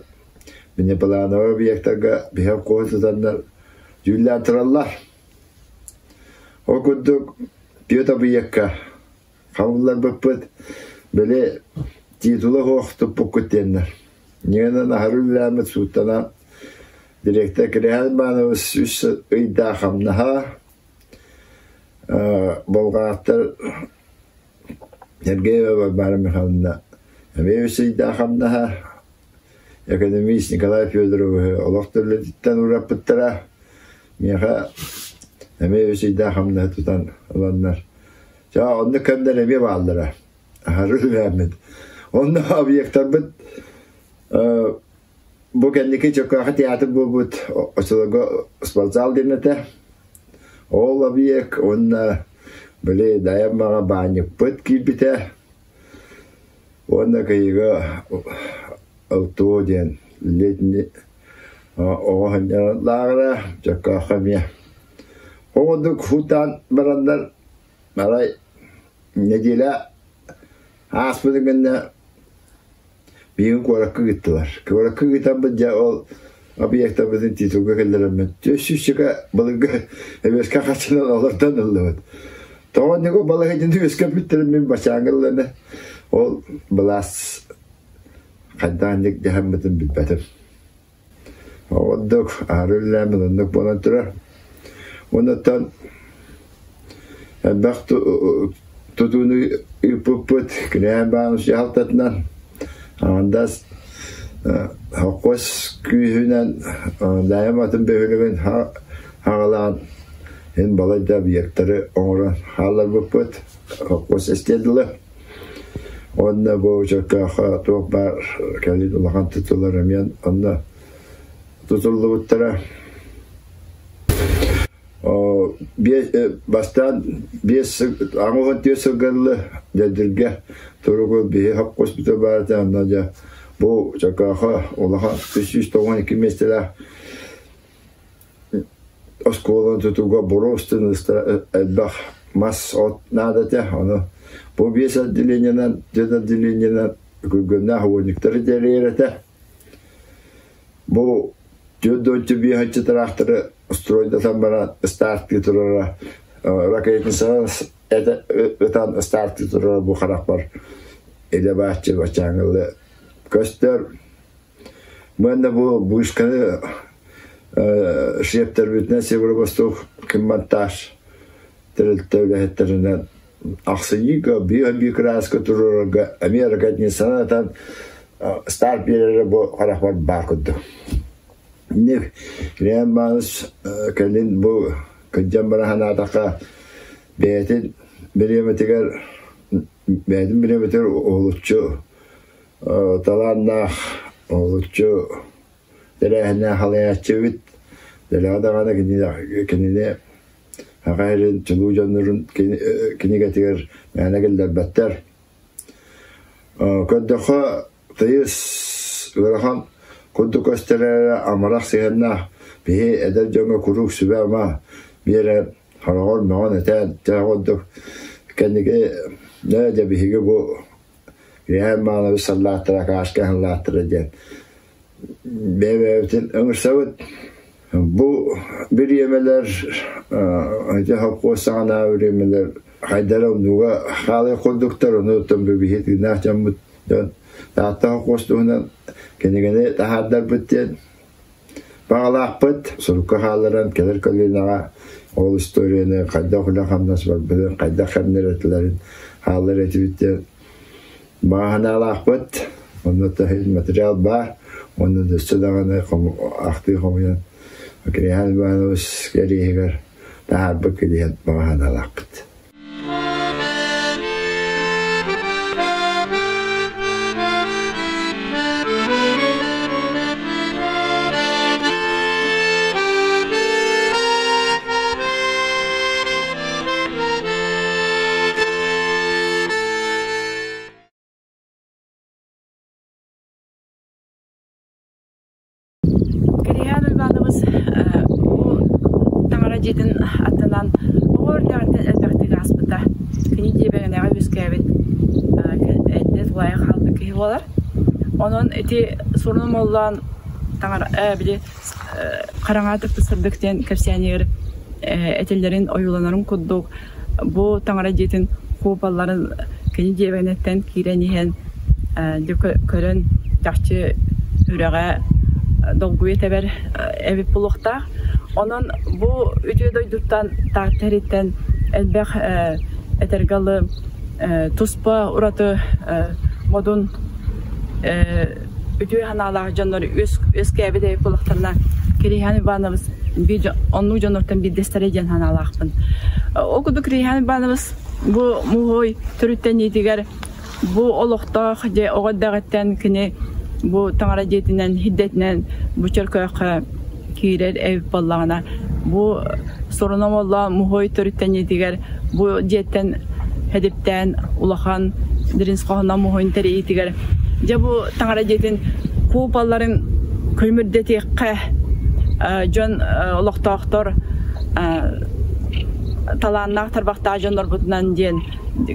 внеплановай объектарга биһэх куһун сытаннар дьүүллээн тураллар. Ол курдук түөрт объекка хабылларбыппыт били титула суох туппуккут диэннэр. Ньыгынан аһары үлэлээммит сууттанан директор Кириһээн Иванович үс ыйдаах хамнаһа болҕааттар Сергеева Варвара Михайловна эмиэ үс ыйдаах хамнаһа экономист Николай Федоровиһы олох төлөтүттэн уураппыттара. Миэхэ эмиэ үс ыйдаах хамнаһы тутан ыланнар. Ча оннук кэмнэр эмиэ бааллара. Аһары үлээммит. Онно объектарбыт бу кэнники Чөкөөхө театр буолбут очолорго спортзал диэн этэ. Ол объект уонна били Дайаммаҕа баанньыкпыт киирбитэ. Уонна кыйыга ЛТО диэн летний оҕо сынньанар лааҕыра Чөкөөхө эмиэ. Ол курдук хутаан бараннар арай нэдиэлэ ааспытын кэннэ Биһиги куоракка ыыттылар. Куоракка ыытаммыт дьэ ол объектарбытын титулга киллэрэммит сүүсчэкэ былыргы эбиэскэ хаччынан олордон ыллыбыт. Тоҕо оннугу балаһыйдыны үөскэппиттэрин мин бачааҥҥа ылланы ол былаас хайдааннык дьаһаммытын билбэтим. Ордук аһары үлэлээммин оннук буолан турар. Оннуттан элбэх тутууну ыыппыппыт Кирээн Бааныс дьаһалтатынан Аҥардас холкуос күүһүнэн Даайам атын бөһүөлэгин хаҕалаан ин балайда объектары оҥорон хаалларбыппыт холкуос эстиэ дылы. Уонна бу Чөркөөххө туох баар кэлин улахан тутулар эмиэ онно тутуллубуттара. Бастаан биэс аҥаҕын түөрт сылга дылы Дьэдиргэ туругу биһи хоппуспута баар этэ онно дьэ бу Чөркөөххө улахан 392 миэстэлээх Оскуоланы тутууга боруостан элбэх мас от наада этэ. Ону бу биэс отделениенан, түөрт отделениенан күргүөмнээх уонньуктары тэрийэр этэ. Бу түөрт дойду биэһинчи тыраахтары стройдатан баран стартыы турара ракетницанан ытан стартыы турара бу харахпар илэ бааччы бачааҥылы көстөр. Манна бу вышканы шефтэрбитинэн Северо-Восток монтаж тэрилтэ үлэһиттэринэн ахсынньыга биир кырааска туруорарга Америка санатан старт биэрэрэ бу харахпар баар курдук. Инник Реан Манс кэлин бу кырдьан бара санаатахха бэйэтин бириэмэтигэр бэйэтин бириэмэтигэр уһулуччу талааннаах олуччу тэрээһиннээх халайааччы эбит. Дэлэҕэ даҕаны кинини Саха сирин чулуу дьоннорун кинигэтигэр мээнэ киллэрбэттэр. Көрдөххө, тыйыс ыарахан курдук көстөр эрэ амарах сыһыаннаах биһи эдэр дьоҥҥо куруук сүбэ-ама биэрэр, хороҕор мөҕөн этэн, дьэ курдук кэнники дьэ биһиги бу Үөһээ Маалабы саллааттара, кааска аһыллааттара диэн бэйэ-бэйэбитин ыҥырсабыт. Бу бириэмэлэр ити холкуос саҕанааҕы бириэмэлэр хайдара оннуга хаалар курдуктар, ону оттон бу биһи тыыннаах дьоммут дьон Таатта холкуос туһунан кинигэни таһаардарбыт диэн баҕалаахпыт. Сурукка хаалларан кэлэр көлүөнэҕэ Ол историяны хайдах үлэ-хамнас барбытын, хайдах кэмнэр этилэрин хааллар этибит диэн бааһынаалаахпыт. Онно таһын материал баар. Онно өссө даҕаны ахтыы хомуйан Кириһээн Иванович кэриэһигэр таһаарбыт кириһэн баҕаһынаалаахпыт. Кириһээн Уйбаанабыс бу таҥара дьиэтин аттынан оҕо эрдэҕиттэн элбэхтик ааспыта. Кини дьиэбэгэнэҕэ үөскээбит эрдэ тулаайах хаалбыт киһи буолар. Онон ити сурун омоллоон таҥара били хараҥа тыппыт сырдык диэн кэпсээнигэр этиллэрин ойууланарын курдук бу таҥара дьиэтин куполларын кини дьиэбэнэттэн киирэн иһэн дьэ көрөн чахчы үрэҕэ долгуйа тэбэр эбит буолуохтаах. Онон бу үтүө дойдуттан Таатта иһиттэн элбэх этэргэ дылы туспа ураты модун үтүө санаалаах дьоннор үөскээбит эбит буоллахтарына Кириһээн Иванович биир оннук дьоннортон биирдэстэрэ диэн санаалаахпын. Ол курдук Кириһээн Иванович бу муһуой төрүттэниитигэр бу олохтоох дьэ оҕо эрдэҕиттэн кини бу таҥара дьиэтинэн хирдэтинэн бу чөркөөххө киирэр эбит буоллаҕына бу суруна оллоон муһуой төрүттэниитигэр бу дьиэттэн хэдиптээн улахан дириҥ хоһоно муһуйун тэрийиитигэр дьэ бу таҥара дьиэтин куполларын күлүмүрдэтиэххэ дьон олохтоохтор талааннаах тарбахтаах дьоннорбутунан диэн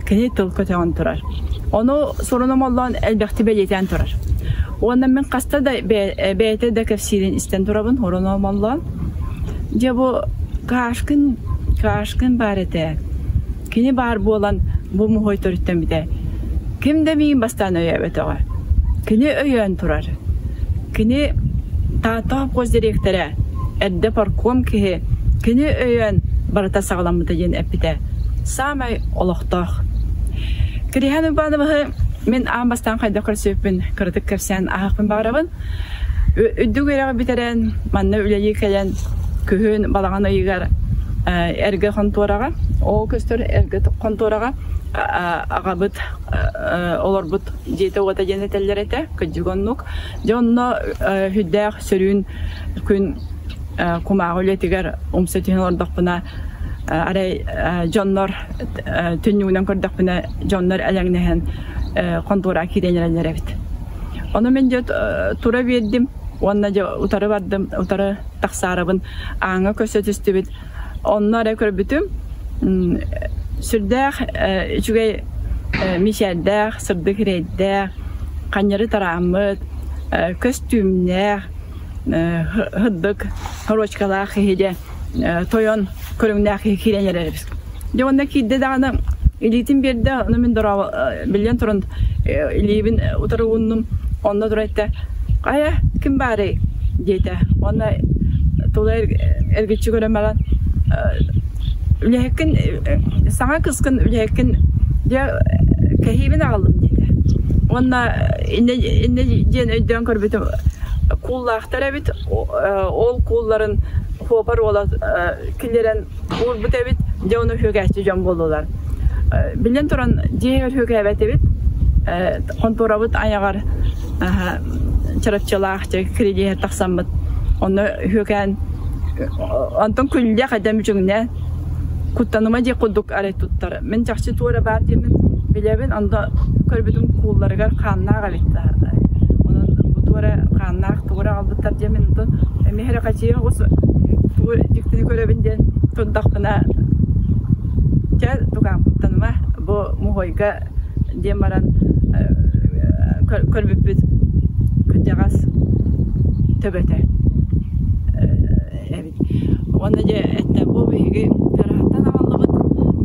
кини тыл көтөҕөн турар. Ону суруна моллоон элбэхти бэлиэтээн турар. Уонна мин хаста да бэйэтэ да кэпсиирин истэн турабын Хуруно моллоон. Дьэ бу Кашкин, Кашкин баар этэ. Кини баар буолан бу муһуой төрүттэммитэ. Ким да миигин бастаан өйөөбөтөҕө. Кини өйөөн турар. Кини Таатта хопхуос дириэктэрэ, эрдэ парком киһи, кини өйөөн барыта саҕаламмыта диэн эппитэ. Саамай олохтоох. Кириһээн Уйбаанабыһы мин аан бастаан хайдах көрсүбүппүн кыратык кэпсээн ааһыахпын баҕарабын. Үрдүк үөрэҕи бүтэрэн, манна үлэлии кэлэн, күһүн балаҕан ыйыгар эргэ хонтуораҕа, ол көстөр эргэ хонтуораҕа аҕабыт олорбут дьиэтэ-уота диэн этэллэр этэ, кырдьык оннук. Дьэ онно сүрдээх сөрүүн күн кумааҕы үлэтигэр умса түһэн олордохпуна, арай дьоннор түннүгүнэн көрдөхпүнэ, дьоннор элэҥнэһэн хонтуораҕа киирэн эрэллэр эбит. Ону мин дьэ тура биэрдим уонна дьэ утары бардым, утары тахсаарыбын ааҥҥа көрсө түстүбүт. Онно эрэ көрбүтүм сүрдээх үчүгэй мичээрдээх, сырдык эрэйдээх, ханньары тарааммыт, көстүүмнээх, сырдык сорочкалаах киһи дьэ тойон көрүҥнээх киһи киирэн эрэр эбит. Дьэ уонна киирдэ даҕаны илиитин биэрдэ, ону мин дорообо биллэн туран илиибин утары ууннум, онно тура эттэ, «Хайа, ким баарый?» диэтэ. Уонна тула эргиччи көрөн баран «Үлэһиккин, саҥа кыскын үлэһиккин дьэ кэһиибин аҕаллым» диэтэ. Уонна иннэ иннэ диэн өйдөөн көрбүтүм кууллаахтар эбит, ол куулларын Хуопар уола киллэрэн уурбут эбит, дьэ ону үһүгээччи дьон буоллулар. Биллэн туран, дьиэ үһүгээбэт эбит. Хонтуорабыт айаҕар чарапчылаах кирилиэһэ тахсаммыт. Онно үһүкээн онтон күллэ хайда мүчүҥнэ куттаныма диэх курдук арай туттар. Мин чахчы туора баар диэммин билэбин, онно көрбүтүм куулларыгар хааннаах эбит. Онон бу туора хааннаах тугу эрэ аҕалбыттар диэммин онтон эмиэ эрэ хачыйа оҕус тугу дьиктини көрөбүн диэн турдахпына чэ тугаан куттаныма бу муһуойга диэн баран көрбүппүт кырдьаҕас төбөтө эбит уонна дьэ эттэ бу биһиги Тыараһаттан аҕаллыбыт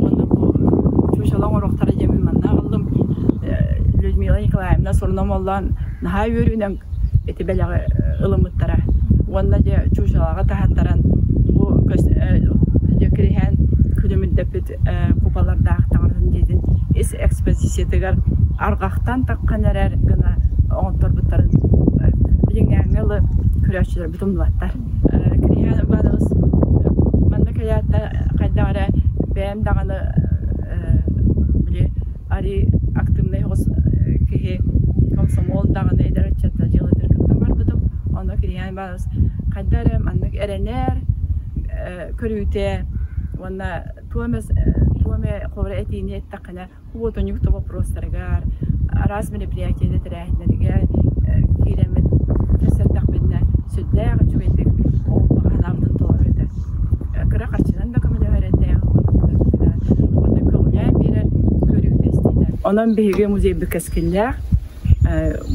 уонна бу чуучала оҥоруохтара диэммин манна аҕаллым Людмила Николаевна суруна оллоон наһаа үөрүүнэн ити бэлэҕи ылыммыттара. Уонна дьэ чуучалаҕа таһаттаран бу дьэ Кириһээн күлүмүрдэппит купалардаах таҥаратын дьиэтин ис экспозициятыгар арҕахтан таххан эрэр гына оҥотторбуттарын билиҥҥээҥҥэ дылы көрөөччүлэрбит умнубаттар. Кириһээн Иванович манна кэлээт да хайдах эрэ бэйэм даҕаны били арыы активнай оҕус киһи комсомол даҕаны эдэр ыччатта дьыалатыгар кытта барбытым. Онно Кириһээн Иванович хайдах эрэ маннык эрэнэр көрүүтэ уонна туом эмэ туом эмэ холобура этиини эттэххинэ уотунньук да боппуруостарыгар араас мероприятиелар тэрээһиннэригэр киирэммит кэпсэттэхпинэ сүрдээх үчүгэйдик ол баҕа санаабытын толорор этэ. Кыра харчынан да көмөлөһөр этэ уонна көҕүлээн биэрэр көрүүтэ истиитэ. Онон биһиги музейбыт кэскиллээх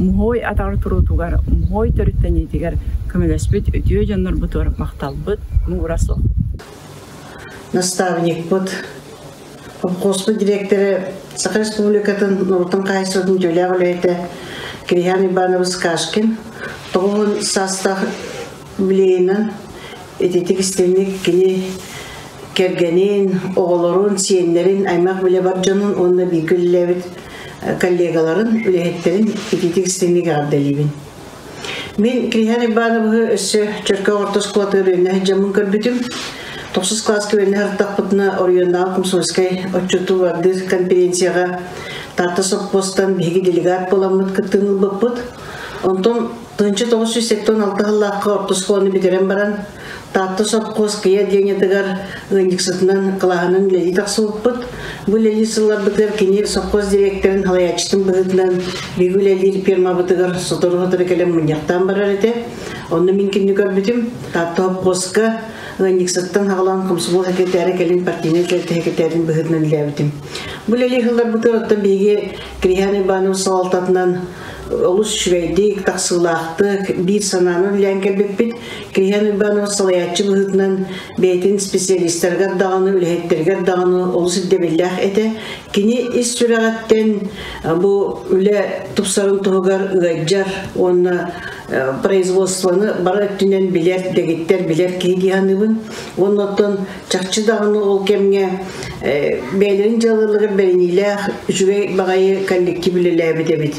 муһуой атаҕар туруутугар, муһуой төрүттэниитигэр көмөлөспүт үтүө дьоннорбутугар махталбыт муҥура суох. Наставникпыт, Хоспут дириэктэрэ Саха Республикатын норуотун хаһаайыстыбатын үтүөлээх үлэһитэ Кириһээн Иванович Кашкин 90 саастаах юбилейынан ититик истиҥник кини кэргэнин, оҕолорун, сиэннэрин, аймах билэ бар дьонун уонна бииргэ үлэлээбит коллегаларын, үлэһиттэрин ититик истиҥник эҕэрдэлиибин. Мин Кириһээн Ивановыһы өссө Чөркөөх орто оскуолатыгар үөрэнэ сылдьаммын көрбүтүм. Тохсус кылааска үөрэнэ сырыттахпытына оройуоннааҕы комсомольскай отчуоту бардыыр конференцияҕа Таатта сопхуостан биһиги делегат буоламмыт кыттыыны ылбыппыт. Онтон 1976 сыллаахха орто оскуоланы бүтэрэн баран Таатта сопхуос кыйа отделениетыгар ыанньыксытынан кылааһынан үлэлии тахсыбыппыт. Бу үлэлиир сылларбытыгар кини сопхуос дириэктэрин салайааччытын быһыытынан биһиги үлэлиир фермабытыгар сотору-сотору кэлэн мунньахтаан барар этэ. Онно мин кинини көрбүтүм. Таатта сопхуоска ыанньыксыттан саҕалаан комсомол сэкирэтээрэ кэлин партийнай тэрилтэ сэкирэтээрин быһыытынан үлэлээбитим. Бу үлэлиир сылларбытыгар оттон биһиги Кириһээн Иванов салалтатынан олус үчүгэйдик, тахсыылаахтык, биир санааны үлэлээн кэлбиппит. Кириһээн Уйбаанов салайааччы быһыытынан бэйэтин специалистарыгар даҕаны, үлэһиттэригэр даҕаны олус ирдэбиллээх этэ. Кини ис сүрэҕиттэн бу үлэ тупсарын туһугар ыалдьар уонна производствоны бары өттүнэн билэр, дэгиттэр билэр киһи дии саныыбын. Уонна оттон чахчы даҕаны ол кэмҥэ бэйэлэрин дьыалаларыгар бэриниилээх үчүгэй баҕайы коллектив үлэлээбит эбит.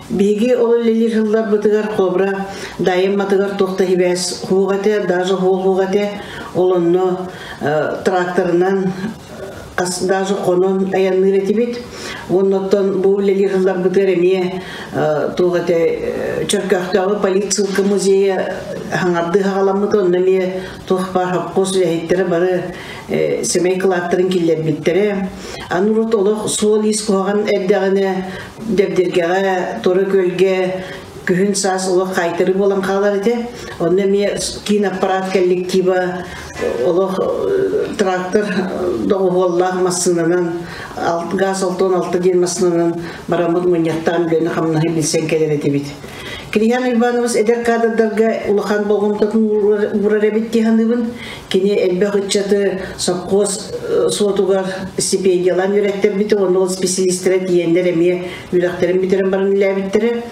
Биһиги ол үлэлиир сылларбытыгар Кобра Дайым матыгар туох да сибээс суох этэ, даже суох суох этэ. Ол онно тракторынан даже хонон айанныыр этибит. Оннуттан бу үлэлиир сылларбытыгар эмиэ туох этэ Чөркөөхтөөҕү полиция музейа хаҥардыы хаҕаламмыта, онно эмиэ туох баар хопкуос үлэһиттэрэ бары сэмэй кылааттарын киллэрбиттэрэ. Аны урут олох суол-иис куһаҕан эрдэҕинэ Дэбдиргэҕэ, Тура Күөлгэ күһүн саас олох хаайтарыы буолан хаалар этэ. Онно эмиэ киин аппарат коллектива олох трактор доҕуһуоллаах массыынанан газ 66 диэн массыынанан бараммыт мунньахтаан үлэни хамнаһы билсэн кэлэр этибит. Кириһээн Иванович эдэр кадрдарга улахан болҕомтотун уурар эбит дии саныыбын. Кини элбэх ыччаты сопхуос суотугар стипендиялаан үөрэттэрбитэ уонна ол специалистара тиийэннэр эмиэ үөрэхтэрин бүтэрэн баран үлэлээбиттэрэ.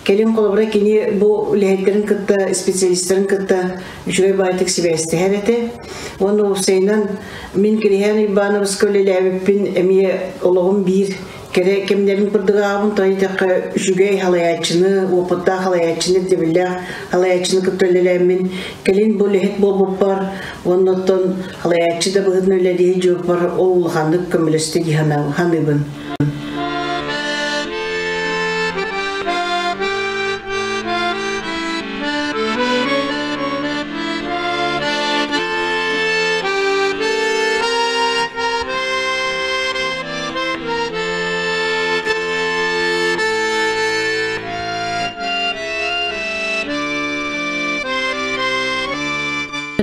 Кэлин холобура кини бу үлэһиттэрин кытта, специалистарын кытта үчүгэй баайтык сибээстэһэр этэ. Уонна уопсайынан мин Кириһээн Уйбаанабыска үлэлээбиппин эмиэ олоҕум биир Кэрэ кэмнэрин курдук ааҕабын, тоҕо диэтэххэ, үчүгэй халайааччыны, уопуттаах халайааччыны, ирдэбиллээх халайааччыны кытта үлэлээммин, кэлин бу үлэһит буолбуппар уонна оттон халайааччы да быһыытынан үлэлииһи дьуоппар ол улаханнык көмөлөстө дии саныыбын.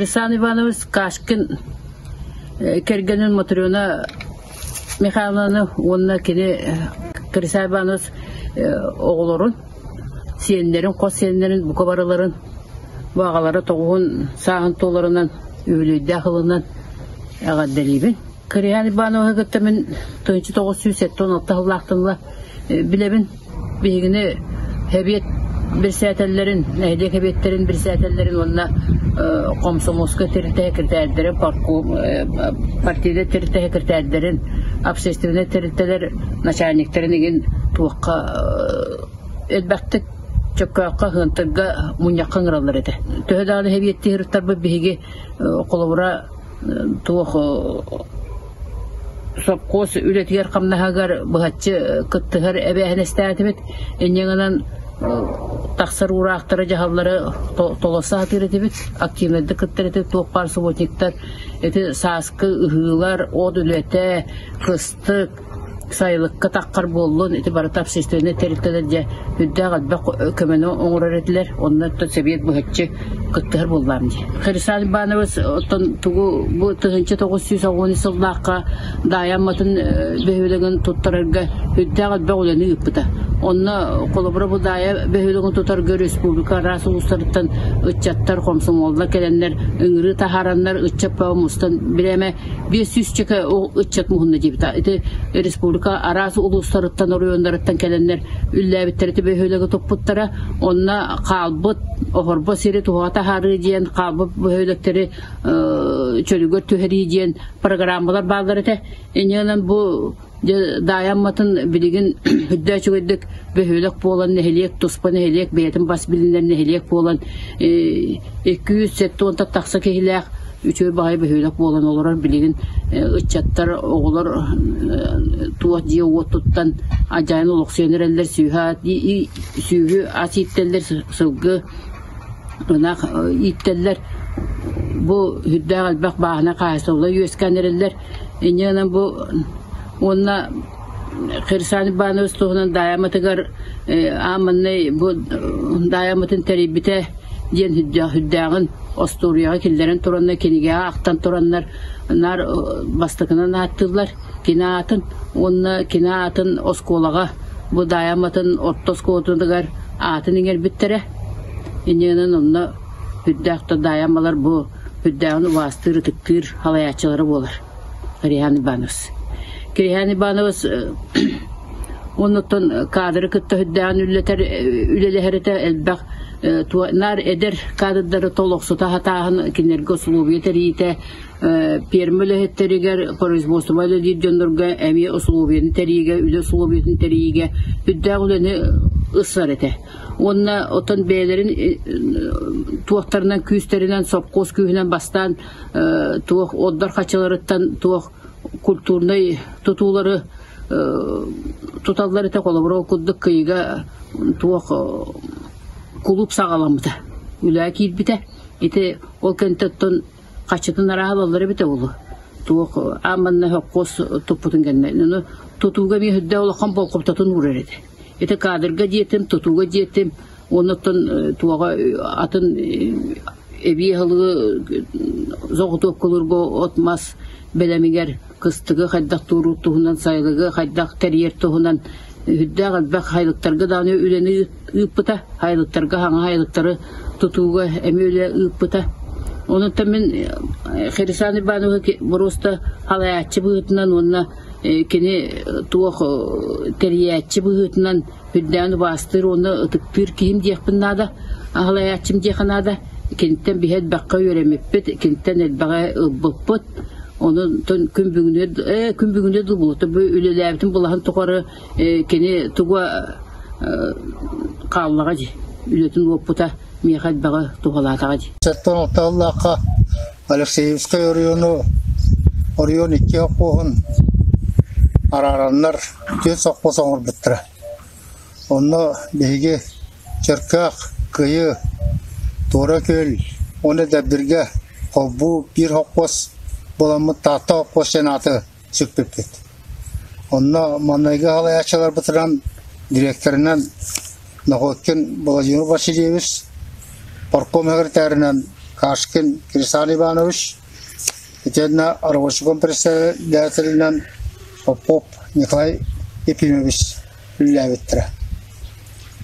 Александр Иванович Кашкин кэргэнин Матрена Михайловнаны уонна кини Александр Иванович оҕолорун, сиэннэрин, хос сиэннэрин бука барыларын бу аҕалара тоҕуһун сааһын туоларынан үбүлүөйдээх ылынан эҕэрдэлиибин. Кириан Ивановиһы кытта мин 1976 сыллаахтан ыла билэбин. Биһигини Сэбиэт Бирсээтэллэрин, нэһилиэк эбиэттэрин бирсээтэллэрин уонна комсомольскай тэрилтэ секретарьдарын, партийнай тэрилтэ секретарьдарын, общественнай тэрилтэлэр начальниктарын игин туохха элбэхтик чөккөөххө, ыһыантырга мунньахха ыҥыраллар этэ. Төһө даҕаны сэбиэттии сырыттарбыт биһиги холобура туох сопхуос үлэтигэр-хамнаһыгар быһаччы кыттыһар эбээһинэстээтибит. Инньэ гынан тахсар уураахтары, дьаһаллары толорсо сатыыр этибит, активнайдык кыттар этибит, туох баар субботниктар, ити сааскы ыһыылар, от үлэтэ, кыстык, сайылыкка таххар буоллун, ити барыта общественнай тэрилтэлэр дьэ үрдээх элбэх көмөнү оҥорор этилэр. Онно оттон сэбиэт быһаччы кыттыһар буоллаам дии. Хрисан Иванович оттон тугу бу 1990 сыллаахха Даайа Амматын бөһүөлэгин туттарарга үрдээх элбэх үлэни ыыппыта. Онно холобура бу Даайа бөһүөлэгин тутарга республика араас улуустарыттан ыччаттар, хомсомуоллар кэлэннэр ыҥырыы таһаараннар ыччат бөҕө мустан бирээмэ 500 ыччат муһунна диэбитэ. Ити республика араас улуустарыттан, оройуоннарыттан кэлэннэр үллээбиттэр ити бөһүөлэги туппуттара. Онно хаалбыт оһорбо сири туһаҕа таһаарыы диэн, хаалбыт бөһүөлэктэри чөлүгэр түһэрии диэн программалар бааллар этэ. Инньэ бу Даайа Амматын билигин үрдэ үчүгэйдик бөһүөлэк буолан нэһилиэк, туспа нэһилиэк, бэйэтин бас билинэр нэһилиэк буолан 270 тахса киһилээх үчүгэй баҕайы бөһүөлэк буолан олорор. Билигин ыччаттар, оҕолор туох дьиэ-уот туттан адьайан олохсуйан эрэллэр, сүөһү ас ииттэллэр, сылгы, ынах ииттэллэр. Бу үрдээх элбэх бааһына хаһаайыстыбалар үөскээн эрэллэр. Инньэ гынан бу уонна Хрисан Иванович туһунан Даайаматыгар ааманнай бу Даайаматын тэрийбитэ диэн үрдээҕин остуоруйаҕа киллэрэн тураннар, кинигэҕэ ахтан тураннар наар бастакынан ааттыыллар кини аатын уонна кини аатын оскуолаҕа бу Даайаматын орто оскуолатыгар аатын иҥэрбиттэрэ. Инньэ гынан онно үрдээх да Даайамалар бу үрдээҕин убаастыыр, ытыктыыр салайааччылара буолар Кириһээн Иванович. Кириһээн Иванович оннуттан кадры кытта үрдээҕин үлэлэтэр үлэлэһэр этэ элбэх наар эдэр кадрдары толохсута сатааһын кинилэргэ усулуобуйа тэрийиитэ пиэрмэ үлэһиттэригэр производство үлэлиир дьоннорго эмиэ усулуобуйаны тэрийиигэ үлэ усулуобуйатын тэрийиигэ үрдээх үлэни ысар этэ. Уонна оттон бэйэлэрин туохтарынан күүстэринэн сопхуос күүһүнэн бастаан туох отдор хаччыларыттан туох культурнай тутуулары туталлар этэ холобура ол курдук Кыйыга туох кулууп саҕаламмыта үлэҕэ киирбитэ ити ол кэнниттэн оттон хаччытын арааһа ылаллар эбитэ буолуо туох аан сопхуос туппутун кэннэ ону тутууга эмиэ сүрдээх улахан болҕомтотун уурар этэ. Ити кадрга диэтим, тутууга диэтим, оннуттан туоҕа атын эбии аһылыгы соҕотуопкалыырга от-мас бэлэмигэр кыстыгы хайдах туоруур туһунан, сайылыгы хайдах тэрийэр туһунан үрдээх элбэх сайылыктарга даҕаны үлэни ыыппыта. Сайылыктарга саҥа сайылыктары тутууга эмиэ үлэ ыыппыта. Онуттан мин Хрисан Ивановиһы боруоста салайааччы быһыытынан уонна кини туох тэрийээччи быһыытынан үрдээн убаастыыр уонна ытыктыыр киһим диэхпин наада, аһылайааччым диэххэ наада. Киниттэн биһи элбэххэ үөрэммиппит, киниттэн элбэҕи ылбыппыт. Онон күн бүгүнү күн бүгүнү дылбыта бу үлэлээбитим былаһын тухары кини туга хааллаҕа дии үлэтин уоппута миэхэ элбэҕи туһалаатаҕа дии. Сэттэн алталлаахха Алексеевскай оройуону оройуон икки сопхуоһун араараннар түөрт сопхуос оҥорбуттара. Онно биһиги Чөркөөх, Кыйы, Туора Күөл уонна Дэбдиргэ холбуу биир сопхуос буоламмыт Таатта сопхуос диэн ааты сүкпүппүт. Онно маҥнайгы салайааччыларбытынан дириэктэринэн Находкин Владимир Васильевич, партком секретарынан Кашкин Кирсан Иванович, итиэннэ рабочком председателинэн Попов Николай Ефимович үлэлээбиттэрэ.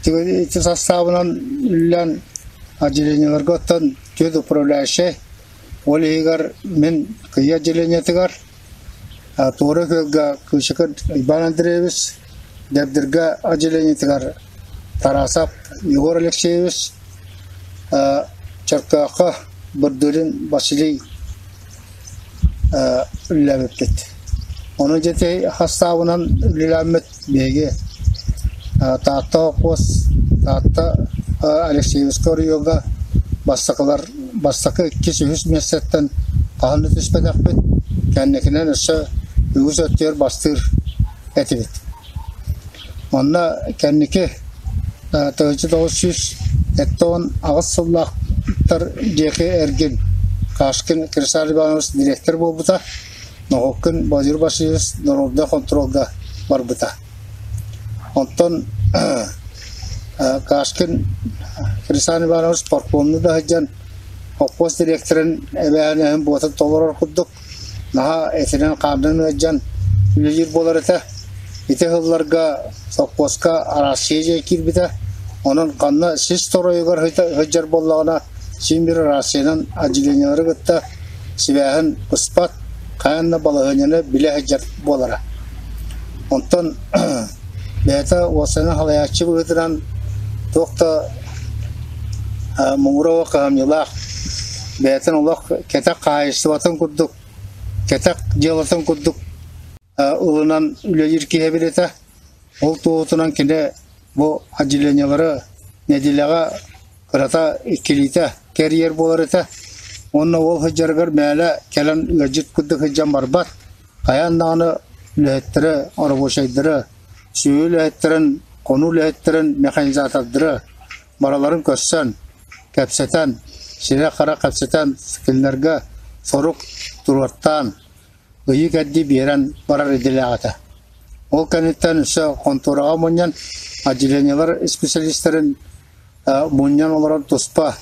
Ити састаабынан үлэлээн отделениеларга оттон түөрт управляющай, ол иһигэр мин Кыйы отделениетыгар Туора Күөлгэ Кыычыкыр Иван Андреевич, Дэбдиргэ отделениетыгар Тарасов Егор Алексеевич, Чөркөөххө Бырдырин Василий үлэлээбиппит. Ону дьэ хастаабынан үлэлээммит биһиги Таатта холкуос Таатта Алексеевскай оройуоҥҥа бастакылар бастакы иккис үһүс миэстэттэн хаһан да түспэтэхпит, кэнникинэн өссө үгүс өттүгэр бастыыр этибит. Онно кэнники 1978 сыллаахтар диэки эргин Кашкин Кирсар Иванович дириэктэр буолбута, Ноһуккин Владимир Васильевич народнай хонтуруолга барбыта. Онтон Кашкин Кирсан Иванович паркомну да сылдьан холкуос дириэктэрин эбээһинэһин буотун толорор курдук наһаа этинэн-хаанынан ыалдьан үлэлиир буолар этэ. Ити сылларга сопхуоска Арассыыйа дьиэ киирбитэ. Онон ханна сис торуойугар сылдьар буоллаҕына, син биир Арассыыйанан отделениелары кытта сибээһин быспат, хайаан да балаһыанньаны билэ сылдьар буолара. Онтон бэйэтэ уопсайынан салайааччы быһыытынан туох да муҥура кыһамньылаах, бэйэтин олох кэтэх хаһаайыстыбатын курдук, кэтэх дьыалатын курдук ылынан үлэлиир киһи эбит этэ. Ол туоһутунан кини бу отделениелары нэдиэлэҕэ кырата иккилиитэ кэрийэр буолар этэ. Уонна ол сылдьарыгар мээлэ кэлэн ыалдьыт курдук сылдьан барбат. Хайаан даҕаны үлэһиттэри, оробуочайдары, сүөһү үлэһиттэрин, хонуу үлэһиттэрин, механизатордары барыларын көрсөн, кэпсэтэн, сирэ-хара кэпсэтэн, кинилэргэ сорук туруортаан, ыйыы-кэрдии биэрэн барар идэлээх этэ. Ол кэнниттэн өссө хонтуораҕа мунньан, отделениелар специалистарын мунньан олорон туспа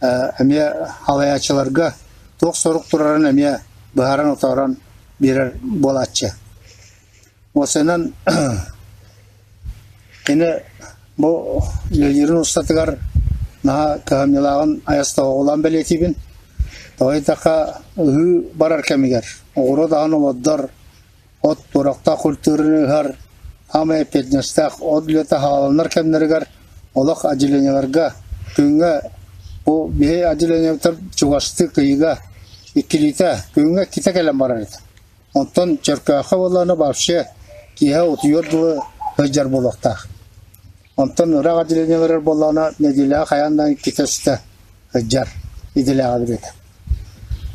эмиэ халайааччыларга туох сорук турарын эмиэ быһааран-отоорон биэрэр буолааччы. Уопсайынан кини бу үлэлиирин устатыгар наһаа кыһамньылааҕын айастаҕылаан бэлиэтиибин. Тоҕо диэтэххэ, ыһыы барар кэмигэр оҕуруот аһын олордор, от туорахтаах культураны ыһар, саамай эппиэтинэстээх от үлэтэ хааланар кэмнэригэр олох отделениеларга күҥҥэ бу биһи отделениебытыгар чугастыы ыйга иккилиитэ күҥҥэ иккитэ кэлэн барар этэ. Онтон Чөркөөххө буоллаҕына вообще киэһэ утуйуор дылы сылдьар буолуохтаах. Онтон ыраах отделениеларыгар буоллаҕына нэдиэлэҕэ хайаан да иккитэ үстэ сылдьар идэлээҕэ билэтэ.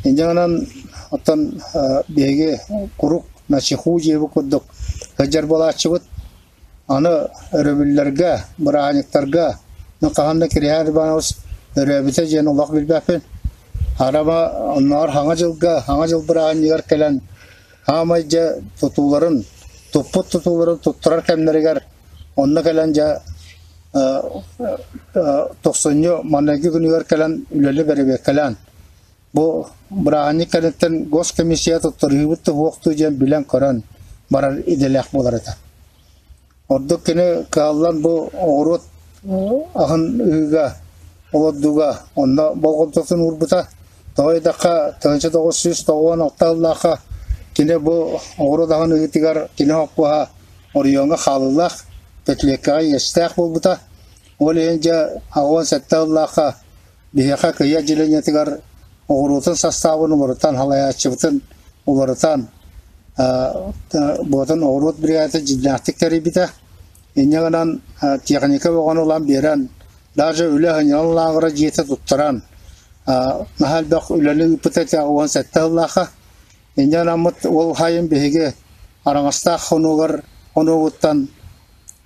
Инньэ гынан оттон биһиги куруук начиху диэбит курдук сылдьар буолааччыбыт. Аны өрөбүллэргэ, бырааһынньыктарга хаһан да Кириһээн Иванович өрөөбүтэ диэн олох билбэппин. Араба оннооҕор Саҥа дьылга, Саҥа дьыл бырааһынньыгар кэлэн хаамай дьэ тутууларын, туппут тутууларын туттарар кэмнэригэр онно кэлэн дьэ тохсунньу маҥнайгы күнүгэр кэлэн үлэли бэрэбиэркэлээн бу бырааһынньык кэнниттэн госкомиссия туттарыыбыт да суохтуу диэн билэн-көрөн барар идэлээх буолар этэ. Ордук кини кыһаллан бу оҕуруот аһын ыһыыга, олордууга онно болҕомтотун уурбута. Тоҕо диэтэххэ, 1996 сыллаахха кини бу оҕуруот аһын ыһыытыгар кини хоппуоһа оройуоҥҥа хаалыылаах, пятилеткаҕа иэстээх буолбута. Ол иһин дьэ 87 сыллаахха биһиэхэ Кыйа отделениетыгар оҕуруотун састаабын уларытан, салайааччыбытын уларытан, буотун оҕуруот бригадата дьиҥнээхтик тэрийбитэ. Инньэ гынан техника бөҕөнү ылан биэрэн, даже үлэ сынньалаҥ лааҕыра дьиэтэ туттаран, наһаа элбэх үлэни ыыппыта этэ 17 сыллаахха. Инньэ гынаммыт ол сайын биһиги Араҥастаах хонуугар хонуугуттан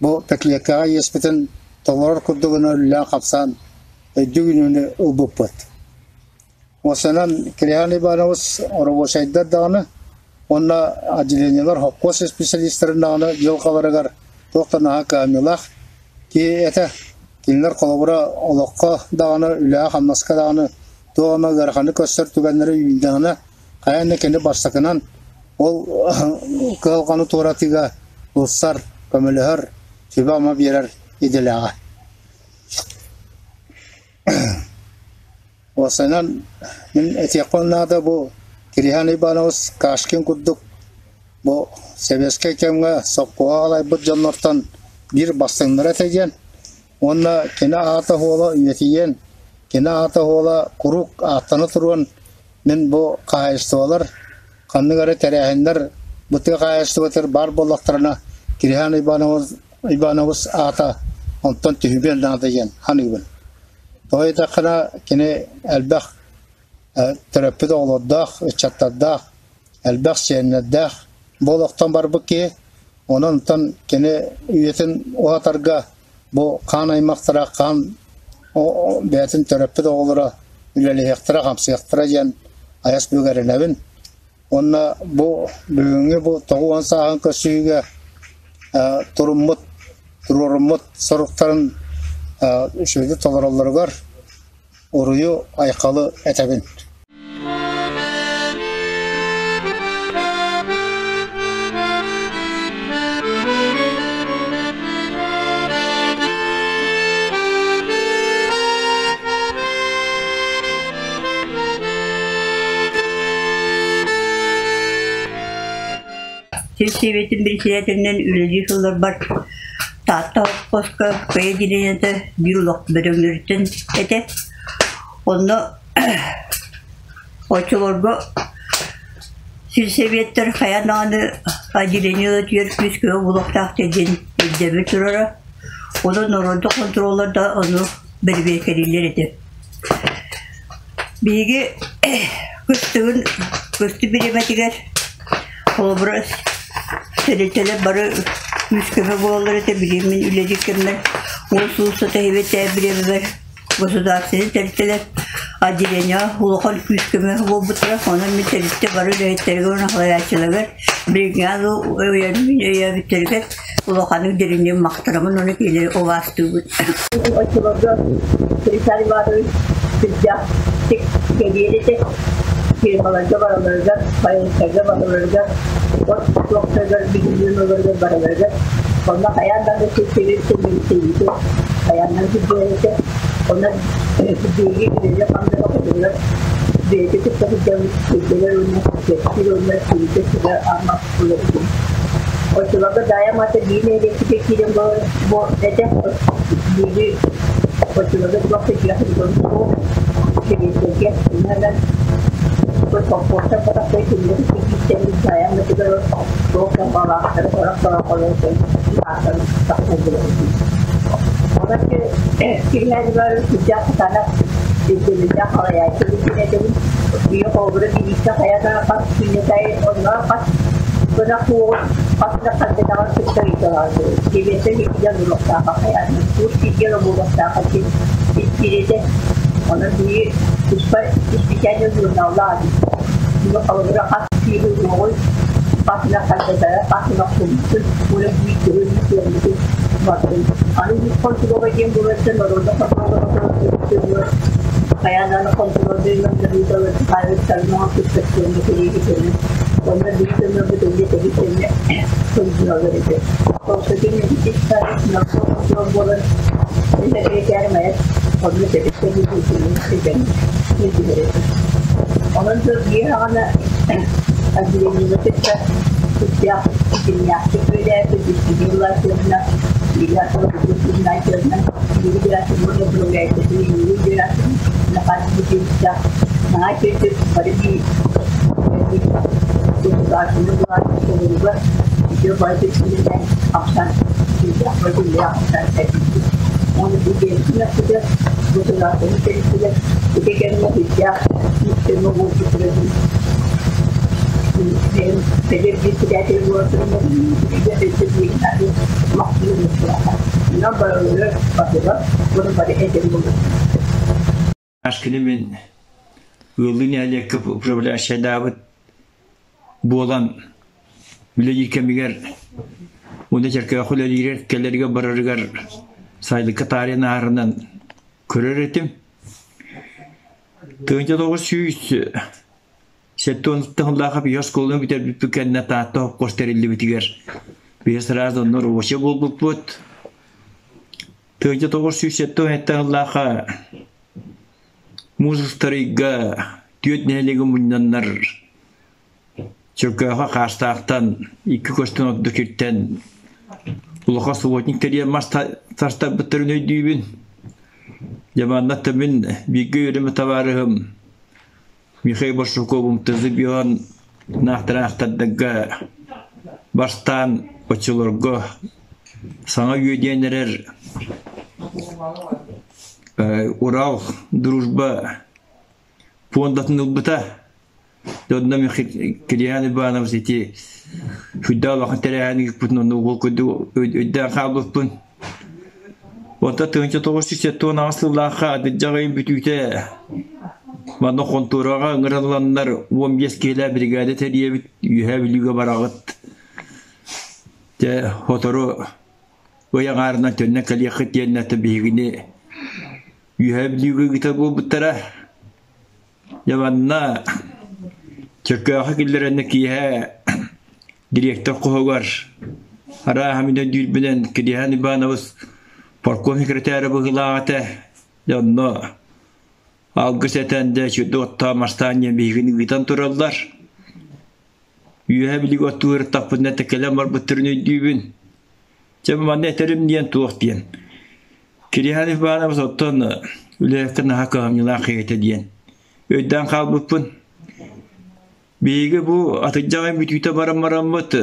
бу пятилеткаҕа иэспитин толорор курдук гына үлэлээн-хамсаан өйдүү күнүүнү ылбыппыт. Уопсайынан Кириан Иванович оробуочайдар даҕаны уонна отделениелар хопкуос специалистарын даҕаны дьылҕаларыгар туох да наһаа кыһамньылаах киһи этэ. Кинилэр холобура олоххо даҕаны, үлэҕэ-хамнаска даҕаны туох эмэ ыараханы көрсөр түгэннэри үүннэҕинэ, хайаан да кини бастакынан ол кыһалҕаны туоратыыга ылсар, көмөлөһөр, сүбэ-ама биэрэр идэлээҕэ. Уопсайынан, мин этиэхпин наада бу Кириһээн Иванович Кашкин курдук бу сэбиэскэй кэмҥэ сопхуоһу аҕалайбыт дьоннортон биир бастыҥнара этэ диэн. Уонна кини аата-суола үйэтийиэн, кини аата-суола куруук ааттана туруон мин бу хаһаайыстыбалар ханнык эрэ тэрээһиннэр бу тыа хаһаайыстыбатыгар баар буоллахтарына Кириһээн Уйбаанабыс аата онтон түһүбүөн наада диэн саныыбын. Тоҕо диэтэххинэ кини элбэх төрөппүт оҕолордоох, ыччаттардаах, элбэх сиэннэрдээх бу олохтон барбыт киһи. Онон онтон кини үйэтин уһатарга бу хаан аймахтара, хаан бэйэтин төрөппүт оҕолоро үлэлэһиэхтэрэ-хамсыахтара диэн айас бүк эрэнэбин. Уонна бу бүгүҥҥү бу 90 сааһын көрсүһүүгэ туруммут, туруоруммут соруктарын үчүгэйдик толороллоругар уруйу, айхалы этэбин. Сир Сэбиэтин председателинэн үлэлии сылларбар Таатта хоппуоска Кыйа деревнята биир олох бөдөҥнөрүттэн этэ. Онно оччолорго сельсоветтар хайаан даҕаны отделение түөр күүс-көмө булуохтаах диэн ирдэбил турара. Онон норуоту хонтуруоллар да ону бэрэбиэркэлииллэр этэ. Биһиги кыстыгын кыстык бириэмэтигэр холобура тэрилтэлэр бары күүс-көмө буолаллар этэ. Билигин мин үлэлиир кэммэр уон сыл устата иһибит бириэмэбэр государственнай тэрилтэлэр отделение улахан күүс-көмө буолбуттара. Онон мин тэрилтэ бары үлэһиттэригэр уонна салайааччыларыгар бригада өйөөбүттэригэр улаханнык дириҥник махтанабын уонна кинилэри убаастыыбын. Оччолорго Александр Иванович сүрдээх кэбиэр этэ. Фирмаларга бараларыгар, байыастарга бараларыгар, от туохтарыгар, билининаларыгар бараларыгар онно хайаан даҕаны сирсибит сирбит хайаан даҕаны сирдиэр этэ. Онон биһиги үлэлэр-хамнас хотугулар бэйэтэ кытта сылдьабыт сирдэрэр уонна кэпсиир уонна сиргэ сыга ааммат буолар. Оччолорго Даайа Маата биир нэһилиэкпитигэр киирэн бу этэ биири оччолорго туох да дьиэ суох сэбиэттэргэ иннинэн соппуоттар батахтар кинилэри кииртэн Даайа Маатыгар туох да балаахтары сорох сорох аатын тахсан Онон кириһээдибар сүрдээх сатанах ирдэбиллээх салайааччы этэбин Үйэ холобура бириискэ хайа да хас күннэтэй онно хас гына хуоҕун хас да хардынаҕар кытта ыйыталаады. Кириэттэн иккидэн буруохтааха хайаан туус киирген буолуохтааха син киирэтэ. Онон биһиги туспа исписээнньэ журналлаах Бу холобура хас киири уоҕуй хас да хардатара хас да хоммутун уонна биир тыһы биир бардын. Аны биир хонтуруола диэн буоларыттан норуота хонтуруола хайаан хонтуруолдуйунан хаайыттарынан кыттыктыырны кириэһитинэн онно биир көмөбүт эмиэ тэбис-тэҥҥэ сылдьыһаллар этэ. Константин Никитич нарком хонтуруол буолан мин сэкирэтээрим айан онно тэбис-тэҥҥэ ситэн ситиһэр этэ. Онон биир аҕана отделениены кытта сүрдээх ситимнээхтик үлэлээбит Евгения Власьевна, Илья Игнатьевна, Юрий Герасимовна управляющая Юрий Герасимович Нахарский наһаа үчүгэй бары биир государственный власть толоругар үтүө баайдык үлэлээн ахсан сүүрдээх бары үлэлээх ахсан кэлбиппит. Уонна бу биэрбитин өттүгэр государственный тэрилтэлэр ити кэмҥэ сүрдээх күүс-көмө буолбуттара бэйэм председатель Ашкини мин ыаллыы нэһилиэккэ управляющайдаабыт буолан үлэлиир кэмигэр уонна Чөркөөххө үлэлиирэр кэлэригэр барарыгар сайылыкка таарыйан ааһарынан көрөр этим. 1979 сыллаахха биһи оскуоланы бүтэрбиппит кэннэ Таатта холкуос тэриллибитигэр биһи сразу онно рабочай буолбуппут. 1977 сыллаахха муус устар ыйга түөрт нэһилиэги мунньаннар Чөркөөхө Хаастаахтан икки көстөн ордук сиртэн Улахан субботник тэрийэн мас тастарбыттарын өйдүүбүн. Дьэ манна мин бииргэ үөрэммит табаарыһым Михаил Барсуков МТЗ биоһан наахтараахтардарга бастаан оччолорго саҥа үөдүйэн эрэр Урал Дружба пуондатын ылбыта. Онно Кириан Иванович ити сүрдээх улахан тэрээһин ыыппытын онно уол курдук өйдөөн хаалбыппын. Онтон 1978 сыллаахха атырдьах ыйын бүтүүтэ манна хонтуораҕа ыҥырылланнар 15 киһилээх бригада тэрийэбит, Үөһээ Бүлүүгэ бараҕыт. Дьэ, сотору ый аҥаарынан төннөн кэлиэххит диэннэр биһигини Үөһээ Бүлүүгэ ыытар буолбуттара. Дьэ манна Чөркөөххө киллэрэннэ киэһэ дириэктэр хоһугар арааһа мин өйдүүрбүнэн Кириэһэн Иванович парком секретаря быһыылаах этэ. Дьэ онно алгыс этэн дьэ үчүгэйдик оттоон мастаан диэн биһигини ыытан тураллар. Үөһэ билиги оттуу ырыттахпытына кэлэн барбыттарын өйдүүбүн. Дьэ манна этэрим диэн туох диэн. Кирихан Иванович оттон үлэһиттэн наһаа кыһамньылаах киһи этэ диэн өйдөөн хаалбыппын. Биһиги бу атырдьах бүтүүтэ баран бараммыт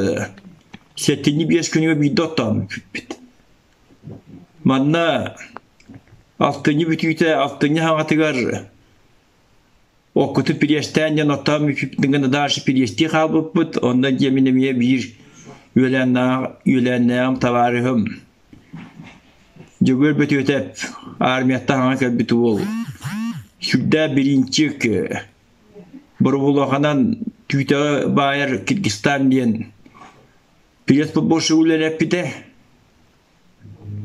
75 күнүгэр биирдэ оттоон бүппүт. Манна алтынньы бүтүүтэ алтынньы хаҥатыгар Оккуту пириэстээн диэн оттоон бүппүппүтүн гына дальше пириэстии хаалбыппыт. Онно дьиэ мин эмиэ биир үөлээннээҕим табаарыһым Дьөгүөр Бөтүөтэп армияттан хаҥа кэлбит уол сүрдээх бириинчик боробулуоханан түүтэҕи баайар Киргизстан диэн пириэс побольше үлэлэппитэ.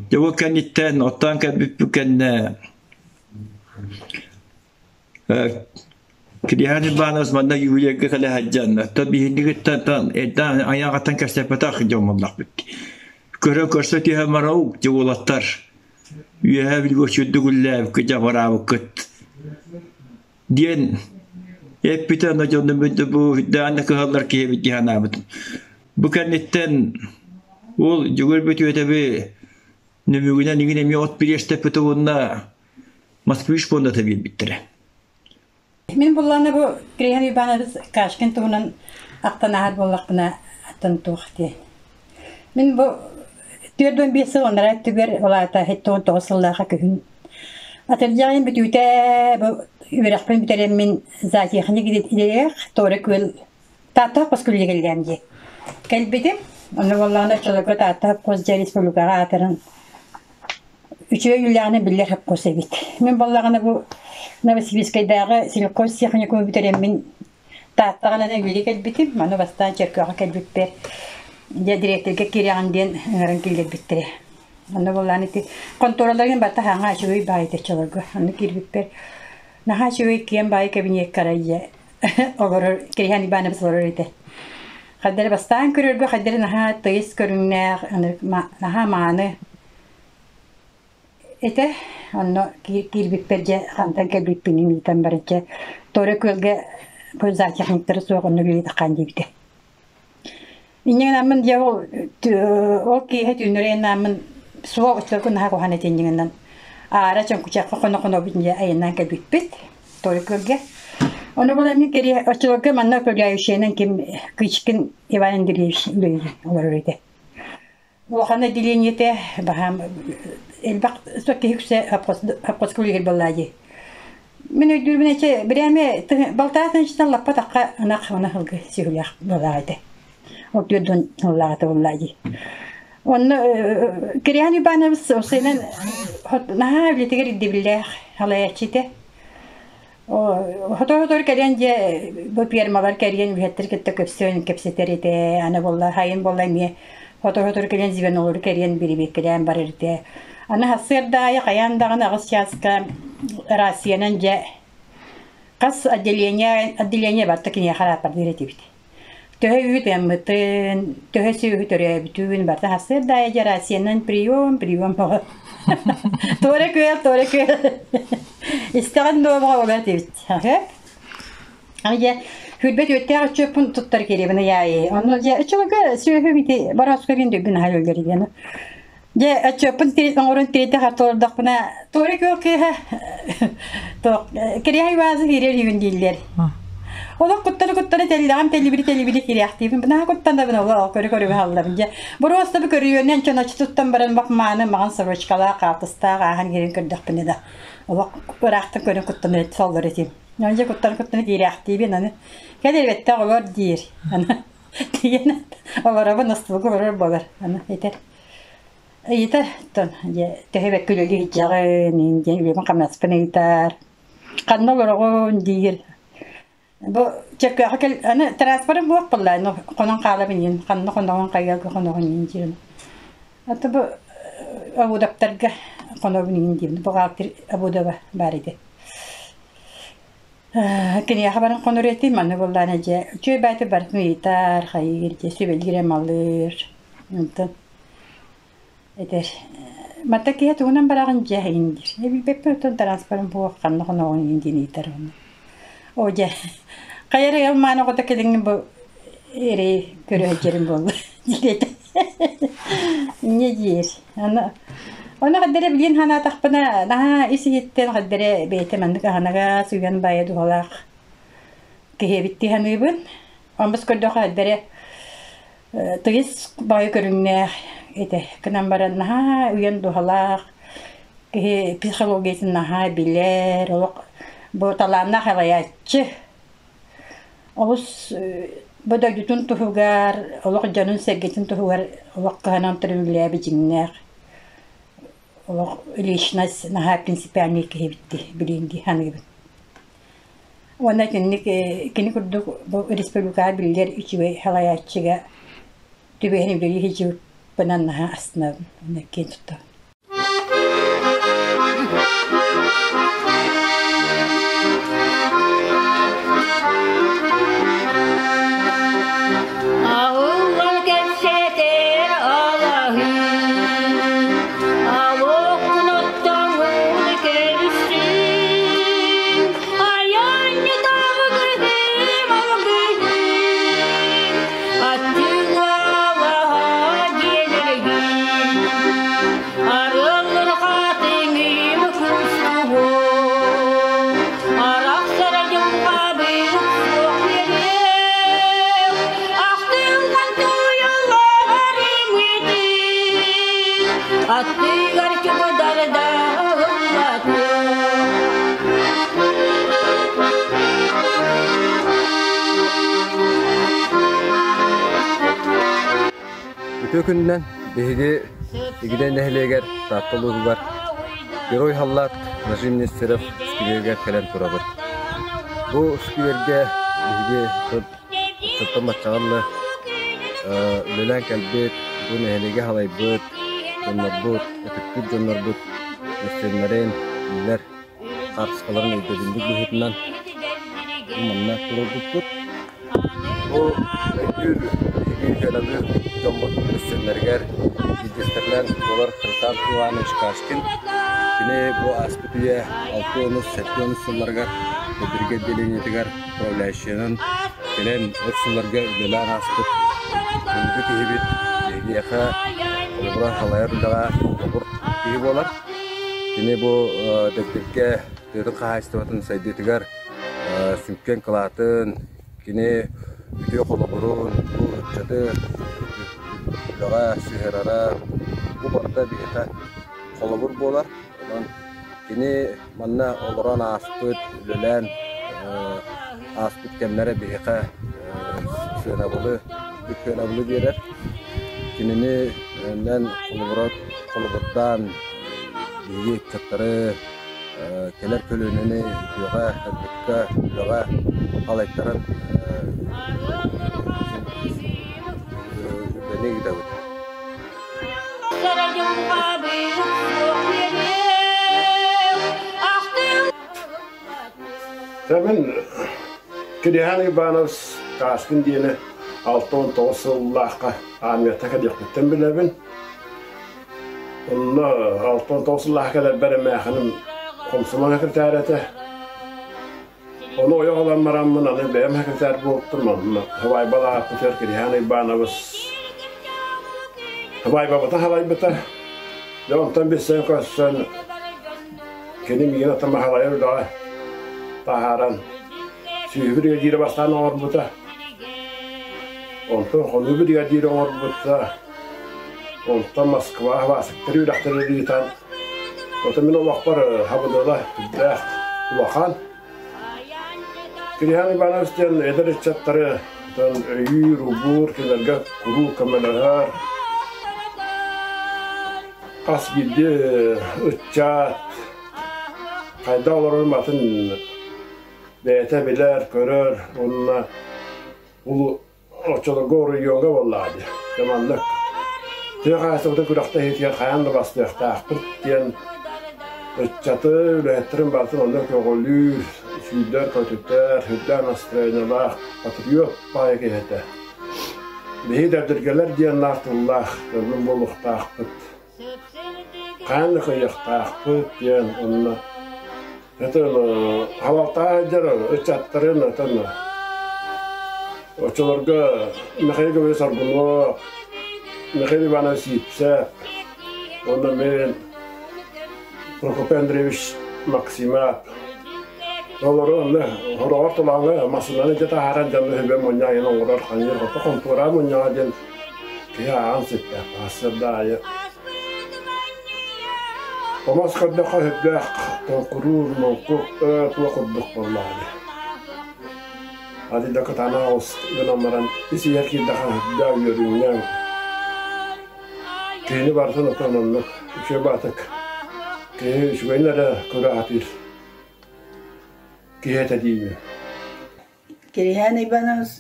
Дьэ ол кэнниттэн оттоон кэлбиппит кэннэ Кириэһэн Иванович манна юбилейга кэлэ сылдьан, оттон биһиги кытта эрдэ айаҕаттан кэпсэппэтэх дьон буоллахпыт. Көрө-көрсө түһэн баран, дьэ уолаттар, үөһээ Бүлүүгэ үчүгэйдик үлэлээбиккит, дьабараабыккыт диэн эппитэ, онно дьонум бу үрдээн да кыһаллар киһи эбит дии санаабытым. Бу кэнниттэн ол Дьөгүөр Бөтүөтэби нөмүгүнэн игин эмиэ от бириэстэппитэ уонна Москвич пуондата биэрбиттэрэ. Мин буллаана бу Кирихан Иванович Кашкин туһунан ахтан ааһар буоллахпына аттан туох диэн. Мин бу 45 сыл анараа өттүгэр ол аата 79 сыллааха күһүн атырдьаҕын бүтүүтэ бу үөрэхпин бүтэрэммин зоотехник идэлээх Туора Күөл Тааттаах хос күллэгэллээн дии. Кэлбитим, онно буоллаҕына оччолорго Таатта хос дьэ республикаҕа аатыран үчүгэй үлэҕинэ биллэр хопкуос эбит. Мин буоллаҕына бу Новосибирскайдааҕы сельхозтехникуму бүтэрэммин Тааттаҕа үлэлии кэлбитим. Маны бастаан Чөркөөххө кэлбиппэр дьэ дириэктэргэ киирэҕин диэн ыҥыран киллэрбиттэрэ. Онно буоллаҕына ити хонтуораларын барыта хаҥа үчүгэй баайыта оччолорго. Онно киирбиппэр наһаа үчүгэй киэҥ баайы кэбиниэккэ арай олорор Кириһээн Иванович олорор этэ. Хайдары бастаан көрөргө хайдары наһаа тыйыс көрүҥнээх, наһаа мааны этэ. Онно киирбиппэр дьэ хантан кэлбиппин ыытан баран дьэ Торо күөлгэ бу зоотехниктара суох онно үлэлиэтэххин диэбитэ. Инньэ гынаммын дьэ ол ол киэһэ түүннэри айаннааммын суол оччолорго наһаа куһаҕан этэ инньэ гынан аара чөҥкүчэххэ хоно-хонобут дьэ айаннаан кэлбиппит Торо күөлгэ. Ону булан мин кэриэ оччолорго манна управляющайынан ким Кычкин Иван Андреевич үлэлиир олорор этэ. Улахан отделениетэ баһаам элбэх киһи үксэ хапкоска үлэлиир буоллаа дии. Мин өйдүүрбүн эчи бирээмэ балтараа тыһыынчаттан лаппа тахха ынах ынах ылгы сүһүлээх буоллаҕа этэ. Ол түөрт сыллааҕыта буоллаа дии. Онно Кириан Иванович усайынан наһаа үлэтигэр ирдэбиллээх салайааччы этэ. Сотору-сотору кэлэн дьэ бу пиэрмалар кэрийэн үлэһиттэр кытта көрсөн кэпсэтэр этэ. Аны буолла сайын буолла эмиэ сотору-сотору кэлэн звенолору кэрийэн бирибиэккэлээн барар этэ. Аны сарсыарда аайы хайаан даҕаны аҕыс чааска рациянан дьэ хас отделение отделение барыта киниэхэ рапордыыр этибит. Төһө үүт ыаммытын, төһө сүөһү төрөөбүтүн барыта сарсыарда аайы дьэ рациянан прием, прием оҕо. Туора күөл, туора күөл. Истэҕин дуо оҕолор этибит. Аны дьэ Хүрбет өттөөх өчөппүн туттар кирибин ыйаайы. Онно дьэ өчөлгө сүөһү бити бараскырын дүгүн хайылгар диэн. Дьэ өчөппүн оҥорон тиритэ хатылдахпына туора күөх кыыһа тоқ кириһай баазы киирэр юн дииллэр. Олох куттары куттары тэллэҕим тэлибири тэлибири кириэхтиибин. Бына куттанабын олох көрү көрү хааллабын. Дьэ боруостабы көрүөнэн чоночу туттан баран бак мааны маҕан сорочкалаах хаалтыстаах ааһан киирэн көрдөхпүнэ да олох ыраахтан көрөн куттанар соллор этим. Дьэ куттан куттан киирээхтиибин аны. Кэлэрбэтте олор диир. Аны тиийэн олоробун остуолга олорор буолар. Аны этэр. Ыйытар тон дьэ төһө бэккэ үлэлии сылдьаҕын диэн үлэбин хамнаспын ыйытар. Ханна олороҕун диир. Бу Чөркөөхө кэл аны транспорым буох буолла хонон хаалабын иин ханна хоноҕун хайыга хоноҕун иин диирин. Аты бу Абудаптарга хонобун иин диибин. Бухгалтер Абудова баар ити. Киниэхэ баран хонор этим, манна буоллаана дьэ үчүгэй баайты барытын ыйытар, хайыыр дьэ сүбэлиир амалыыр. Онтон этэр Матта киһи тугунан бараҕын дьэ иһин диир. Билбэппин оттон транспорым буох ханна хоноҕун иһин диэн ыйытар уонна. Оо дьэ хайа эрэ ылмаан оҕото кэлиҥҥи бу эрэй көрө сылдьарым буолла диэтэ. Инньэ диир. Аны Ону хаддара билин санаатахпына наһаа ис иһиттэн хаддара бэйэтэ маннык аһынага сыыйан баайа дууһалаах киһи эбит дии саныыбын. Омбус көрдөххө хаддара тыйыс баайы көрүҥнээх этэ. Гынан баран наһаа уйан дууһалаах киһи психологиятын наһаа билэр, олох бу талааннаах салайааччы. Олус бу дойдутун туһугар, олох дьонун-сэргэтин туһугар олох кыһанан туран үлэлээбит дьиҥнээх олох личность наһаа принципиальный киһи эбит дии билигин дии саныыбын. Уонна итинник кини курдук бу республикаҕа биллэр үчүгэй салайааччыга түбэһэн үлэлии сылдьыбыппынан наһаа астынабын уонна киэн туттабын. Аһыллан кэпсэтэр алаһыы, Алоқпун оттоҥун көрүстүм, Айанньытааҕы кыһым алгыһым, Аттыҥалаһа диэлэргин, Арыллыр хатыҥым кустугум, Арахсар дьылҕабыт суох үөрүөх, Ахтылҕан туйуллар иҥитин, Аттыгар чугударда ыллатыах. Үтүө күнүнэн биһиги Игидэй нэһилиэгэр Таатта улууһугар Герой Халлаат Нажим Нестеров скверигэр кэлэн турабыт. Бу сквергэ биһиги оччоттон баччаҕа үлэлээн кэлбит, бу нэһилиэги халайбыт дьоннорбут, ытыктыыр дьоннорбут мөссүөннэрин, кинилэр хаартыскаларын өйдөбүнньүк быһыытынан бу манна туруорбуппут. Бу өйдүүр биһиги кыаналыыр дьоммут мөссүөннэригэр биирдэстэринэн буолар Хритан Иванович Кашкин. Кини бу ааспыт үйэ 60-70 сылларыгар Бэдиргэ отделениетыгар управляющайынан кэлэн өр сылларга үлэлээн ааспыт күндү киһибит биһиэхэ холобура халайар үлэҕэ холобур киһи буолар. Кини бу Дэгдиргэ тыатын хаһаайыстыбатын сайдыытыгар сүҥкэн кылаатын, кини үтүө холобурун, бу ыччаты үлэҕэ сыһыарара бу барыта биһиэхэ холобур буолар. Онон кини манна олорон ааспыт, үлэлээн ааспыт кэмнэрэ биһиэхэ сыанабылы, үрдүк сыанабылы биэрэр. Кинини холобура холобурдаан биһиги ыччаттары кэлэр көлүөнэни үтүөҕэ, сырдыкка, үлэҕэ халайтаран үлэни ыытабыт. Мин Кирихан Иванов Кашкин диэни 69 сыллаахха армията кэлиэхпиттэн билэбин. Онно 69 сыллаахха кэлэрбэр эмээхиним комсомол секретарь этэ. Ону ойох ылан бараммын аны бэйэм секретарь буолтум, онно Хабайбалаахпытыгар Кириһээн Уйбаанабыс Хабайбабыта халайбыта. Дьэ онтон билсэн көрсөн кини миигин ата Махалайар үлэҕэ таһааран сүөһү биригэдьиирэ бастаан оҥорбута. Онтон хонуу биригэдьиирэ оҥорбута. Онтон Москва хабаасыктар үөрэхтэрин ыытан, ото мин олохпор хабыдыала сүрдээх улахан. Кириһээн Иванович диэн эдэр ыччаттары өйүүр, убуур, кинилэргэ куруук көмөлөһөр. Хас биирдии ыччат хайдах олорорун атын бэйэтэ билэр, көрөр уонна улу оччолорго оройуоҥҥа буоллаҕа дии. Дьэ маннык тыа хаһаайыстыбатын күрэхтэһиитигэр хайаан да бастыахтаахпыт диэн ыччаты, үлэһиттэрин барытын онно көҕүлүүр, сүүрдэр-көтүтэр, сүрдээх настроениелаах патриот баайа киһи этэ. Биһиги дэбдиргэлэр диэн наар тыллаах дьоннун буолуохтаахпыт. Хаан да кыайыахтаахпыт диэн онно это халалтаа сылдьар ыччаттарын отон оччолорго Михаил Гаврилович Аргунов, Михаил Иванович Сипсев, уонна мен Прокопий Андреевич Максимов олору онно хороҕор тулааҥҥа массыынаны дьэ таһааран дьонно сүбэ мунньаҕа айан оҥорор ханньыр хото хонтуора мунньаҕа диэн киһи ааҕан сиппэ сарсыарда аайы Омос көрдөххө сүрдээх тоҥкуруур, моҥкук туох курдук буоллаҕа дии. Ати да кытаанах оҕус гынан баран ис иһэр киирдэххэ сүрдээх үөрүүннээн киһини барытын отон оннук үчүгэй баатык киһи үчүгэйин эрэ көрө сатыыр киһи этэ диибин. Кириһээн Иванович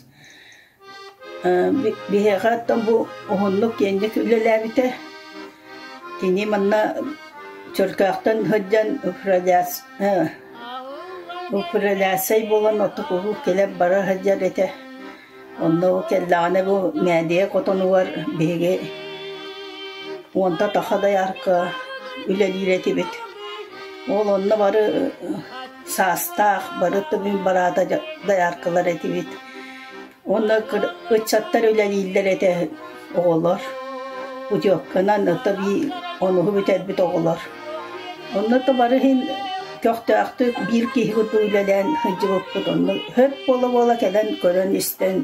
биһиэхэ оттон бу уһуннук киэҥник үлэлээбитэ. Кини манна Чөркөөхтөн сылдьан управляющай буолан оттук уһук кэлэн бара сылдьар этэ. Онно кэллэҕинэ бу Мээндийэ хотонугар биһиги уонта таха доярка үлэлиир этибит. Ол онно бары саастаах бары тымын бараата дояркалар этибит. Уонна ыччаттар үлэлииллэр этэ оҕолор. Путевканан ото бии онуһу бүтэрбит оҕолор. Онно то бары иһин көхтөөхтүк биир киһи курдук үлэлээн сылдьыбыппыт. Онно хөп буола-буола кэлэн көрөн-истэн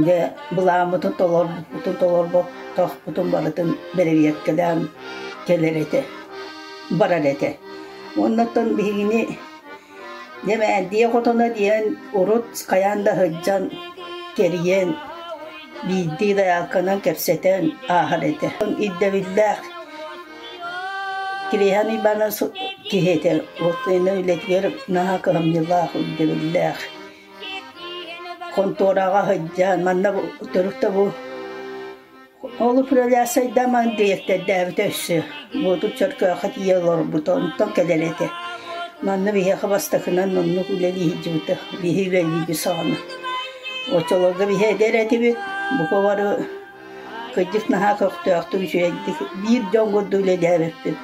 дьэ былааммытын толорбуппутун толорботохпутун барытын бэрэбиэркэлээн кэлэр этэ, барар этэ. Уоннаттан биһигини дьэ Мээндийэ хотоно диэн урут хайаан да сылдьан кэрийэн биирдии доярканан кэпсэтэн ааһар этэ. Ирдэбиллээх Кириэһэн Уйбаанабыс киһи этэ. Уопсайынан үлэтигэр наһаа кыһамньылаах, ирдэбиллээх. Хонтуораҕа сылдьан, манна төрүт да бу Ол управляющайдааман дириэктэрдээбитэ өссө. Буотур Чөркөөххө тиийэ олорбута, онтон кэлэр этэ. Манна биһиэхэ бастакынан оннук үлэлии сылдьыбыта, биһи үлэлиирбит саҕана. Оччолорго биһи эдэр этибит, бука бары кырдьык наһаа көхтөөхтүк, үчүгэйдик биир дьон курдук үлэлээбиппит.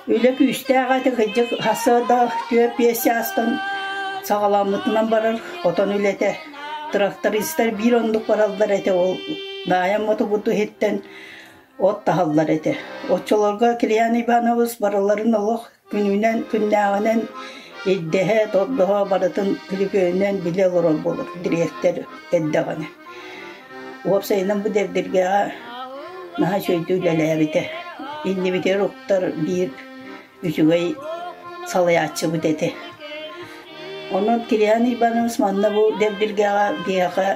Үлэ күүстээх этэ, кырдьык сарсыарда 4-5 чаастан саҕаламмытынан барар хотон үлэтэ. Трактористар биир оннук бараллар этэ, ол Даайам мотугуту иһиттэн от таһаллар этэ. Оччолорго Кириан Иванович барыларын олох күнүнэн, күннээҕинэн ирдэһэ, тордоһо барытын түлүпүөнүнэн билэ олорор буолар дириэктэр эрдэҕинэ. Уопсайынан бу Дэбдиргэҕэ наһаа үчүгэйдик үлэлээбитэ. Иннибитигэр уктар биир үчүгэй салайааччыбыт этэ. Онон Кириан Иванович манна бу Дэбдиргэҕэ биһиэхэ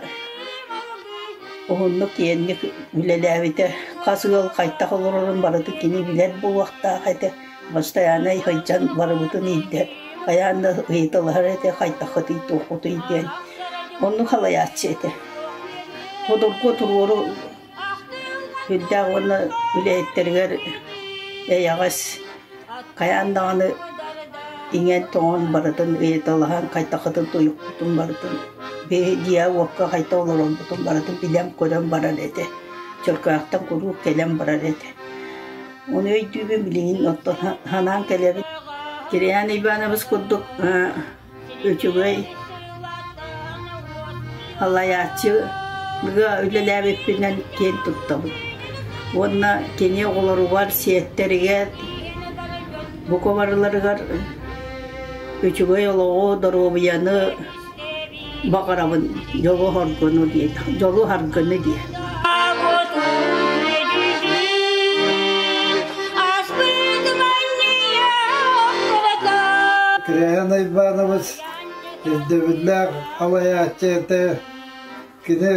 уһуннук киэҥник үлэлээбитэ. Хас ыал хайдах олорорун барытын кини билэр буолуохтаах этэ. Бастайааннай сылдьан барыбытын иирдэр, хайаан да ыйыталаһар этэ, хайдаххытый, туоххутуй диэн. Оннук халайааччы этэ. Ходурку туруору сүрдээх уонна үлэһиттэригэр эйэҕэс, хайаан даҕаны иҥэн-тоҥон барытын ыйыталаһан, хайдаххытын туйуккутун барытын биһи дьиэ-уокка хайдах олорорбутун барытын билэн-көрөн барар этэ. Чөркөөхтөн куруук кэлэн барар этэ. Ону өйдүүбүн билигин оттон санаан кэлэбин. Кириан Иванович курдук үчүгэй салайааччыга үлэлээбиппинэн киэн туттабын. Уонна кини оҕолоругар, сиэттэригэр, бука барыларыгар үчүгэй олоҕу, доруобуйаны баҕарабын, дьолу-соргуну диэн, дьолу-саргыны диэн. Кириэһин Иванович ирдэбиллээх салайааччы этэ. Кини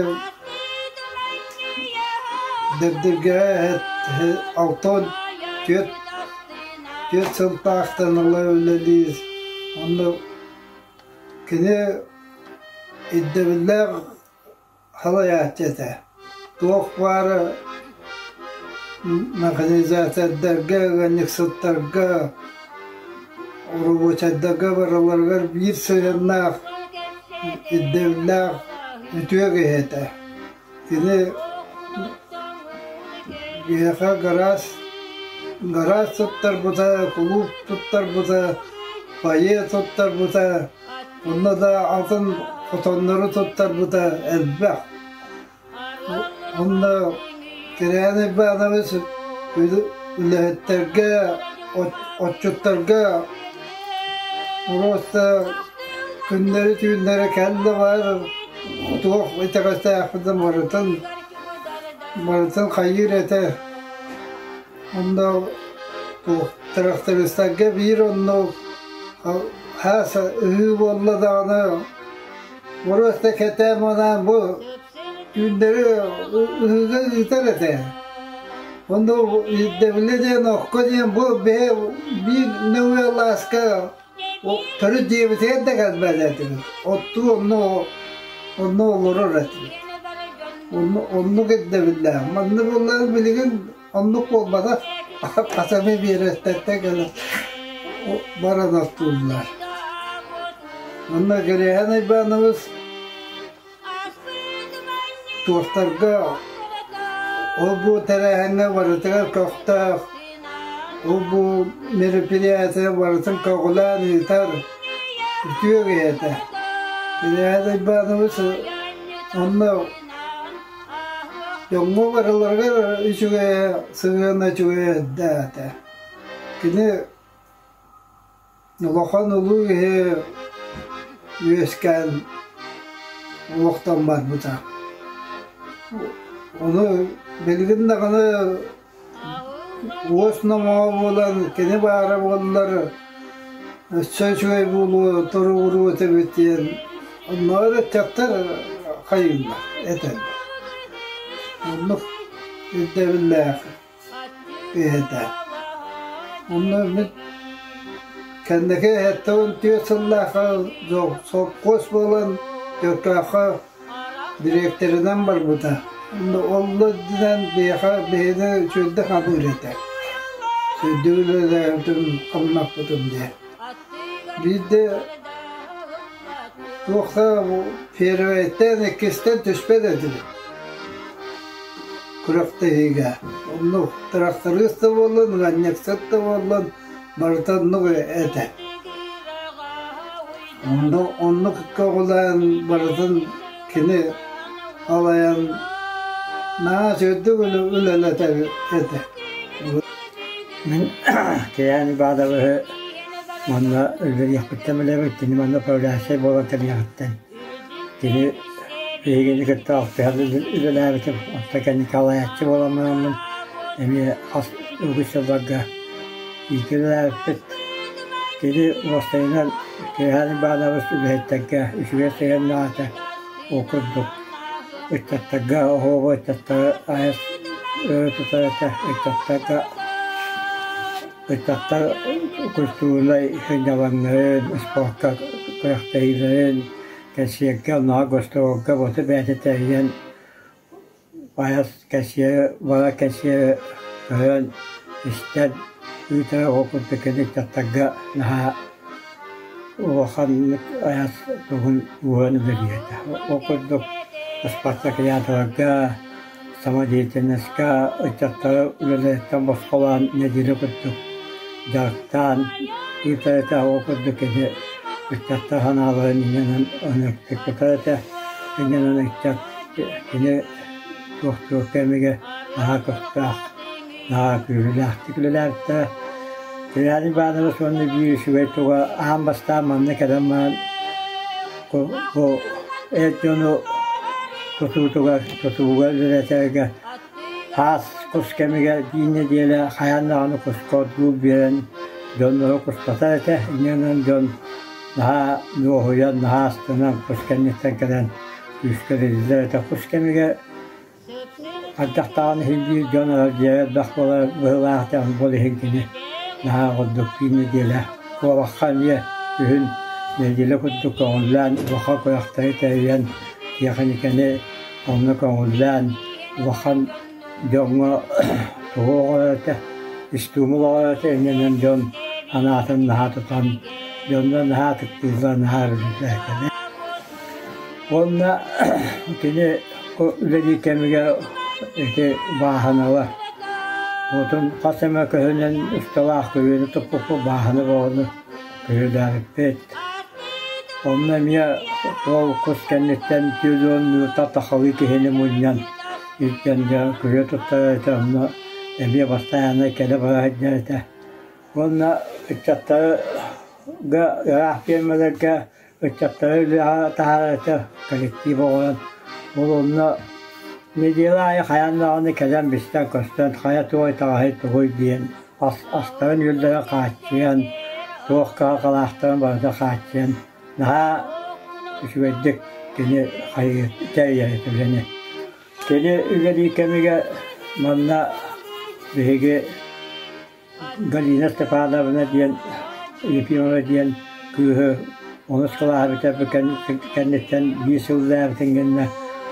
Дэбдиргэҕэ 64 сылтаахтан ыла үлэлиир. Онно кини ирдэбиллээх салайааччы этэ. Туох баара механизатордарга, ыанньыксыттарга, оробуочайдарга барыларыгар биир сыһыаннаах, ирдэбиллээх үтүө киһи этэ. Кини биһиэхэ гараас, гараас туттарбыта, кулууп туттарбыта, фойе туттарбыта, онно да атын хотоннору туттарбыта элбэх. Онно Кириан Иванович үлэһиттэргэ, отчуттарга просто күннэри-түүннэри кэллэ баар туох итэҕэстээхпитин барытын барытын хайыыр этэ. Онно туох трактористарга биир оннук хаас ыһыы буолла даҕаны просто кэтээн манаан бу түүннэри ыһыыга ыытар этэ. Онно ирдэбилэ диэн окко диэн бу бэйэ биир нөҥүө алааска төрүт диэбитигэр да кэлбэт этибит. Оттуу онно онно олорор этибит. Онно оннук ирдэбиллээх. Манна буоллар билигин оннук буолбатах. Хас эмэ биэрэстэртэн кэлэн баран оттууллар. Онно Грихан Иванович туохтарга ол-бу тэрээһиҥҥэ барытыгар көхтөөх, ол-бу мероприятие барытын көҕүлээн ыытар үтүө киһи этэ. Илья Иванович онно дьоҥҥо барыларыгар үчүгэйэ, сыһыана үчүгэйэ эрдэ этэ. Кини Улахан улуу киһи үөскээн олохтон барбыта. Ону билигин даҕаны уос номоҕо буолан кини баара буоллар өссө үчүгэй буолуо, туругуруо этибит диэн оннооҕор ыччаттар хайыыллар, этэллэр. Оннук ирдэбиллээх Эһэтэ. Онно мин кэнники 74 сыллаахха сопхуос буолан Чөркөөххө дириэктэринэн барбыта. Онно ол үрдүнэн биһиэхэ биһиги үчүгэйдик аныыр этэ. Сүүрдүк үлэлээбитим, хамнаппытым диэн. Биирдэ туохха первэйтэн, иккистэн түспэт этибит күрэхтэһиигэ. Оннук тырахтарыыс да буоллун, ыанньыксыт да буоллун, барыта оннук этэ. Онно оннук көҕүлээн барытын кини алайан наһаа үчүгэйдик үлэлэтэр этэ. Мин Кириан Ивановиһы манна үлэлиэхпиттэн билэбин, кини манна управляющай буолан кэлиэҕиттэн. Кини биһигини кытта алтыһан үлэлээбитим, оттон кэнники салайааччы буолан бараммын эмиэ хас үгүс сылларга бииргэ үлэлээбиппит. Кини уопсайынан Кириан Иванович үлэһиттэргэ үчүгэй сыһыаннаах этэ, ол курдук ыччаттарга оһуобу ыччаттары айас өрө тутар этэ, ыччаттарга ыччаттар культурнай сынньалаҥнарын, спортка күрэхтэһиилэрин, кэнсиэргэ, оннооҕор гастролга бу бэйэтэ тэрийэн айас кэнсиэри, бара кэнсиэри көрөн, истэн ыытара ол курдук кини ыччаттарга наһаа улаханнык айас тугун ууран үлэлиир этэ. Ол курдук спартакиадаларга, самодеятельноска ыччаттары үлэлэриттэн босхолоон нэдиэлэ курдук дьарыктаан ыытар этэ. Ол курдук кини Ыччаттар санааларын иннинэн ыкпыта этэ. Иннинэн ыччат кини туохтуур кэмигэр наһаа көхтөөх, наһаа күүһүлээхтик үлэлээбиттэрэ. Кирян Иванович уонна биир үчүгэй туга аан бастаан манна кэлэн баран бу эр дьону тутуутугар, тутууга үлэлэтэргэ Хаас кус кэмигэр биир нэдиэлэ хайаан даҕаны куска отгуул биэрэн дьоннору кустатар этэ. Инньэ гынан дьон наһаа дуоһуйан, наһаа астынан кус кэнниттэн кэлэн күүскэ үлэлииллэр этэ. Кус кэмигэр хайдах даҕаны иһин биир дьон дьиэ элбэх буолар быһыылаах этэ. Ол иһин кини наһаа курдук биир нэдиэлэ куобахха эмиэ күһүн нэдиэлэ курдук көҥүллээн улахан куйахтары тэрийэн тиэхиньикэни Онно көҥүллээн улахан дьоҥҥо тугу оҕолор этэ, истуумул оҕолор этэ иннинэн дьон анаатын наһаа тутан, дьоннор наһаа ытыктыыллар, наһаа үлэлээтилэр. Уонна кини үлэлиир кэмигэр ити бааһыналар отун хас эмэ көһүнэн усталаах күрүөнү туппуппут бааһына бөҕөнү күрүөлээбиппит. Онно эмиэ ол кус кэнниттэн түөрт минута тахалыы киһини мунньан илдьэн дьэ күрүө туттарар этэ, онно эмиэ бастайааннай кэлэ бара сылдьар этэ. Уонна ыччаттарга ыраах пиэрмэлэргэ ыччаттары үлэҕэ таһаарар этэ коллектив оҕолорун. Ол онно нэдиэлэ аайы хайаан даҕаны кэлэн бистэн-көстөн хайа туой таҕаһый тугуй диэн астарын-үөллэрин хааччыйан, туох кыһалҕалаахтарын барыта хааччыйан наһаа үчүгэйдик кини хайыы тэрийэр этэ үлэни. Кини үлэлиир кэмигэр манна биһиги Галина Степановна диэн Ефимова диэн кыыһы онус кылааһы бүтэрбит кэнниттэн биир сыл үлэлээбитин кэннэ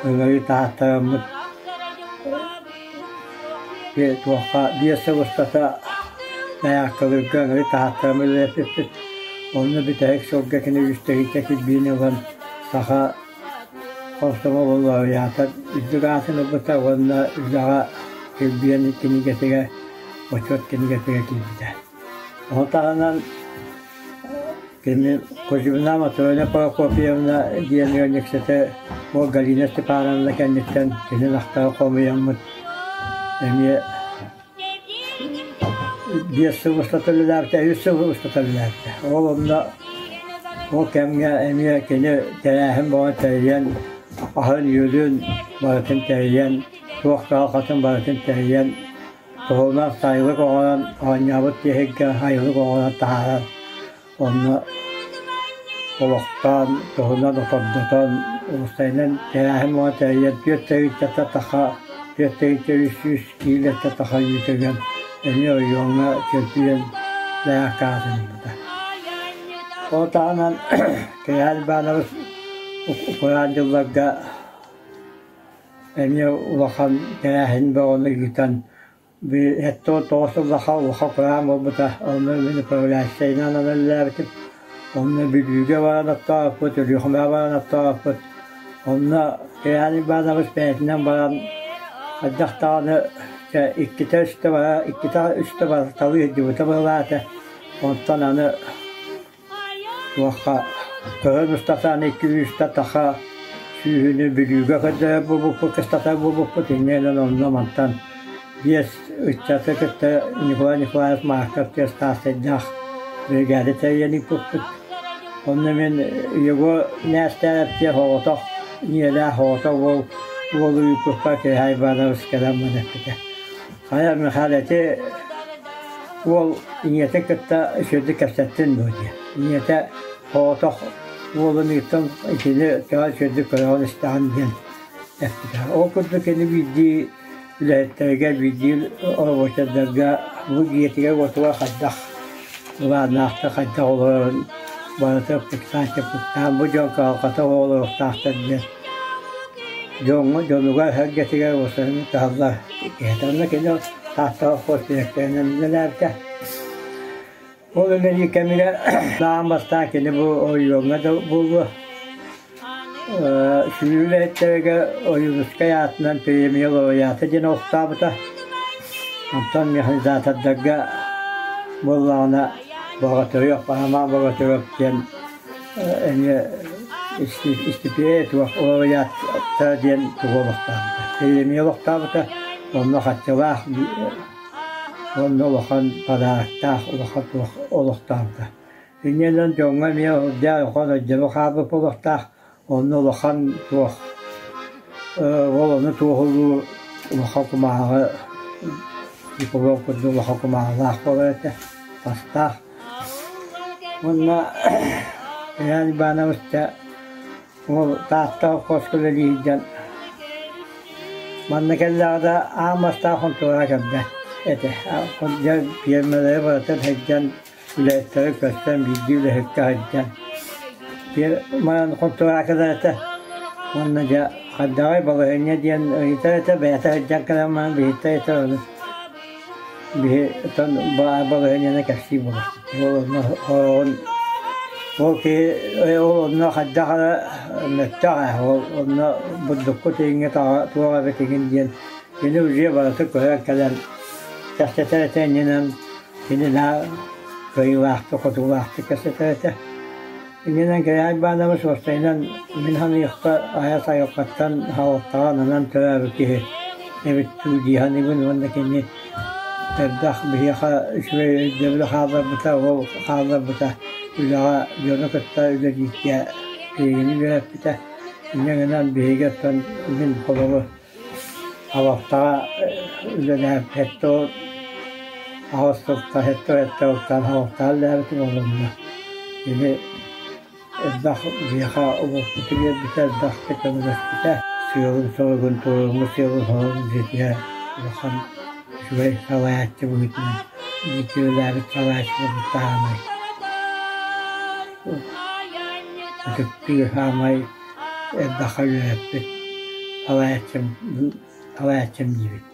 ыҥырыы таһааттараммыт туохха биэс сыл устата Найааккалыырга ыҥырыы таһааттаран үлэлэппиппит. Онно бүтэһик сылга кини үс тыһыынча кирбиини ылан саха комсомол лауреата үрдүк аатын ылбыта уонна үлэҕэ кирбиэн кинигэтигэр бочуот кинигэтигэр киирбитэ. Ону таһынан Кини Кузьмина Матрена Прокопьевна диэн ыанньыксыты уол Галина Степановна кэнниттэн кини лахтара хомуйаммыт эмиэ биэс сыл устата үлэлээбитэ, үс сыл устата үлэлээбитэ. Ол онно ол кэмҥэ эмиэ кини тэрээһин бөҕө тэрийэн, аһын-үөлүн барытын тэрийэн, туох кыһалҕатын барытын тэрийэн Туһунан сайылык оҥорон оонньообут тиһиккэ сайылык оҥорон таһааран онно олохтоон туһунан отордотон уопсайынан тэрээһин буолан тэрийэн түөрт тыһыынчата таха 4300 киилэтэ таха үүтүгэр эмиэ оройуоҥҥа чөмпүйүөн аатырбыта. Ол таһынан Кэйээн Иванович кураан дьылларга Эмиэ улахан тэрээһин бөҕөнү ыытан 79 сыллаха улахан кураан буолбута, онно мин управляющайынан үлэлээбитим. Онно Бүлүүгэ баран оттообуппут, Өлүөхүмэҕэ баран оттообуппут. Онно Кириан Иванович бэйэтинэн баран хайдах даҕаны иккитэ үстэ бара иккитэ үстэ барыталыы сылдьыбыта быһыылаах этэ. Онтон аны Туохха көһөн устатаан икки үстэ таха сүүһүнү Бүлүүгэ көрдөһөр буолбуппут, кыстатар буолбуппут. Инньэ онно мантан биэс ыччаты кытта Николай Николаевич Марков диэн ыстаарсайдаах биригээдэ тэрийэн ыыппыппыт. Онно мин Егор Нээстээрэп диэн соҕотох ийэлээх оҕото уол уолу ыыппыппар Кириһээй Иванович кэлэн маны эппитэ. Хайа, Михаил, ити уол ийэтин кытта үчүгэйдик кэпсэттин дуо диэн. Ийэтэ соҕотох уолун ыыттан итини төһө үчүгэйдик көрөҕүн-истэҕин диэн эппитэ. Ол курдук кини биирдии үлэһиттэригэр, биирдии оробуочайдарга бу дьиэтигэр-уотугар хайдах былааннаахтык хайдах олорорун барыта ыппыттаан-чыппыттаан бу дьон кыһалҕата олоруохтаахтар диэн дьоҥҥо дьонугар сэргэтигэр уостарын таһаллар киһитэ. Онно кини Тааттаҕа хос дириэктэринэн үлэлээбитэ. Ол үлэлиир кэмигэр аан бастаан кини бу оройуоҥҥа да буолуо сүүрүү үлэһиттэригэр Ойуунускай аатынан премия лауреата диэн олохтообута. Онтон механизатордарга буоллаҕына Богатырев, Роман Богатырев диэн Эмиэ истипиэ туох лауреаттара диэн тугу олохтообута. Премия олохтообута, онно харчылаах, онно улахан подароктаах улахан туох олохтообута. Инньэнэн дьоҥҥо эмиэ урдаа улахан өйдөбүл хаалбыт буолуохтаах, онно улахан туох ол ону туоһулуу улахан кумааҕы диплом курдук улахан кумааҕылаах буолар этэ, тастаах. Уонна Иван Иванович ол Таатта холкуоска үлэлии сылдьан манна кэллэҕэ да аан бастаан хонтуораҕа кэлбэт этэ. Дьэ пиэрмэлэри барытын сылдьан үлэһиттэри көрсөн биирдии үлэһиккэ сылдьан манан хонтуораҕа кэлэр этэ. Уонна дьэ хайдаҕый балаһыанньа диэн ыйытар этэ, бэйэтэ сылдьан кэлэн баран биһиттэр этэ ону Биһи оттон балаһыанньаны кэпсии буолар. Ол онно хороҕун ол киһи ол онно хайдах эрэ мөттөх ээ ол онно бурдукку тииҥҥэ туох эбит игин диэн кини уже барыта көһөн кэлэн кэпсэтэр этэ иннинэн кини наһаа кыайыылаахтык хотуулаахтык кэпсэтэр этэ. Иннинэн Киряй Иванович уопсайынан мин саныахпар айа сайылкаттан хаалыктаҕа ананан төрөөбүт киһи эбит дуу дии саныыбын уонна кини элбэх биһиэхэ үчүгэй өйдөбүлү хаалларбыта, ол хаалларбыта үлэҕэ дьону кытта үлэлииргэ биһигини үөрэппитэ. Инньэ гынан биһиги оттон мин холобур Абахтаҕа үлэлээбит аҕыс сылтан сэттэ сылтан абахтаҕа үлэлээбитим олунна. Кини элбэх биһиэхэ уопуту биэрбитэ, элбэхтик көмөлөспүтэ. Сыалын-соругун туруоруммут сыалын-соругун ситиһэ улахан үчүгэй салайааччы быһыытынан бииргэ үлэлээбит салайааччыларбыт саамай ытыктыыр саамай элбэххэ үөрэппит салайааччым салайааччым диибит.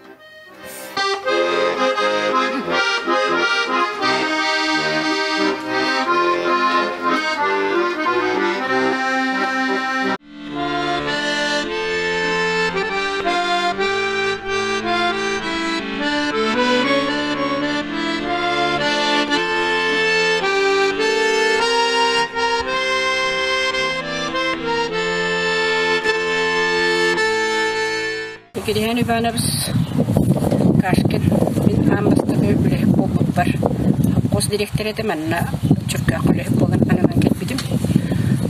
Кириһээн Иванович Кашкин мин аан бастакы үлэһит буолбуппар хос дириэктэр этим манна Чөркөөххө үлэһит буолан ананан кэлбитим.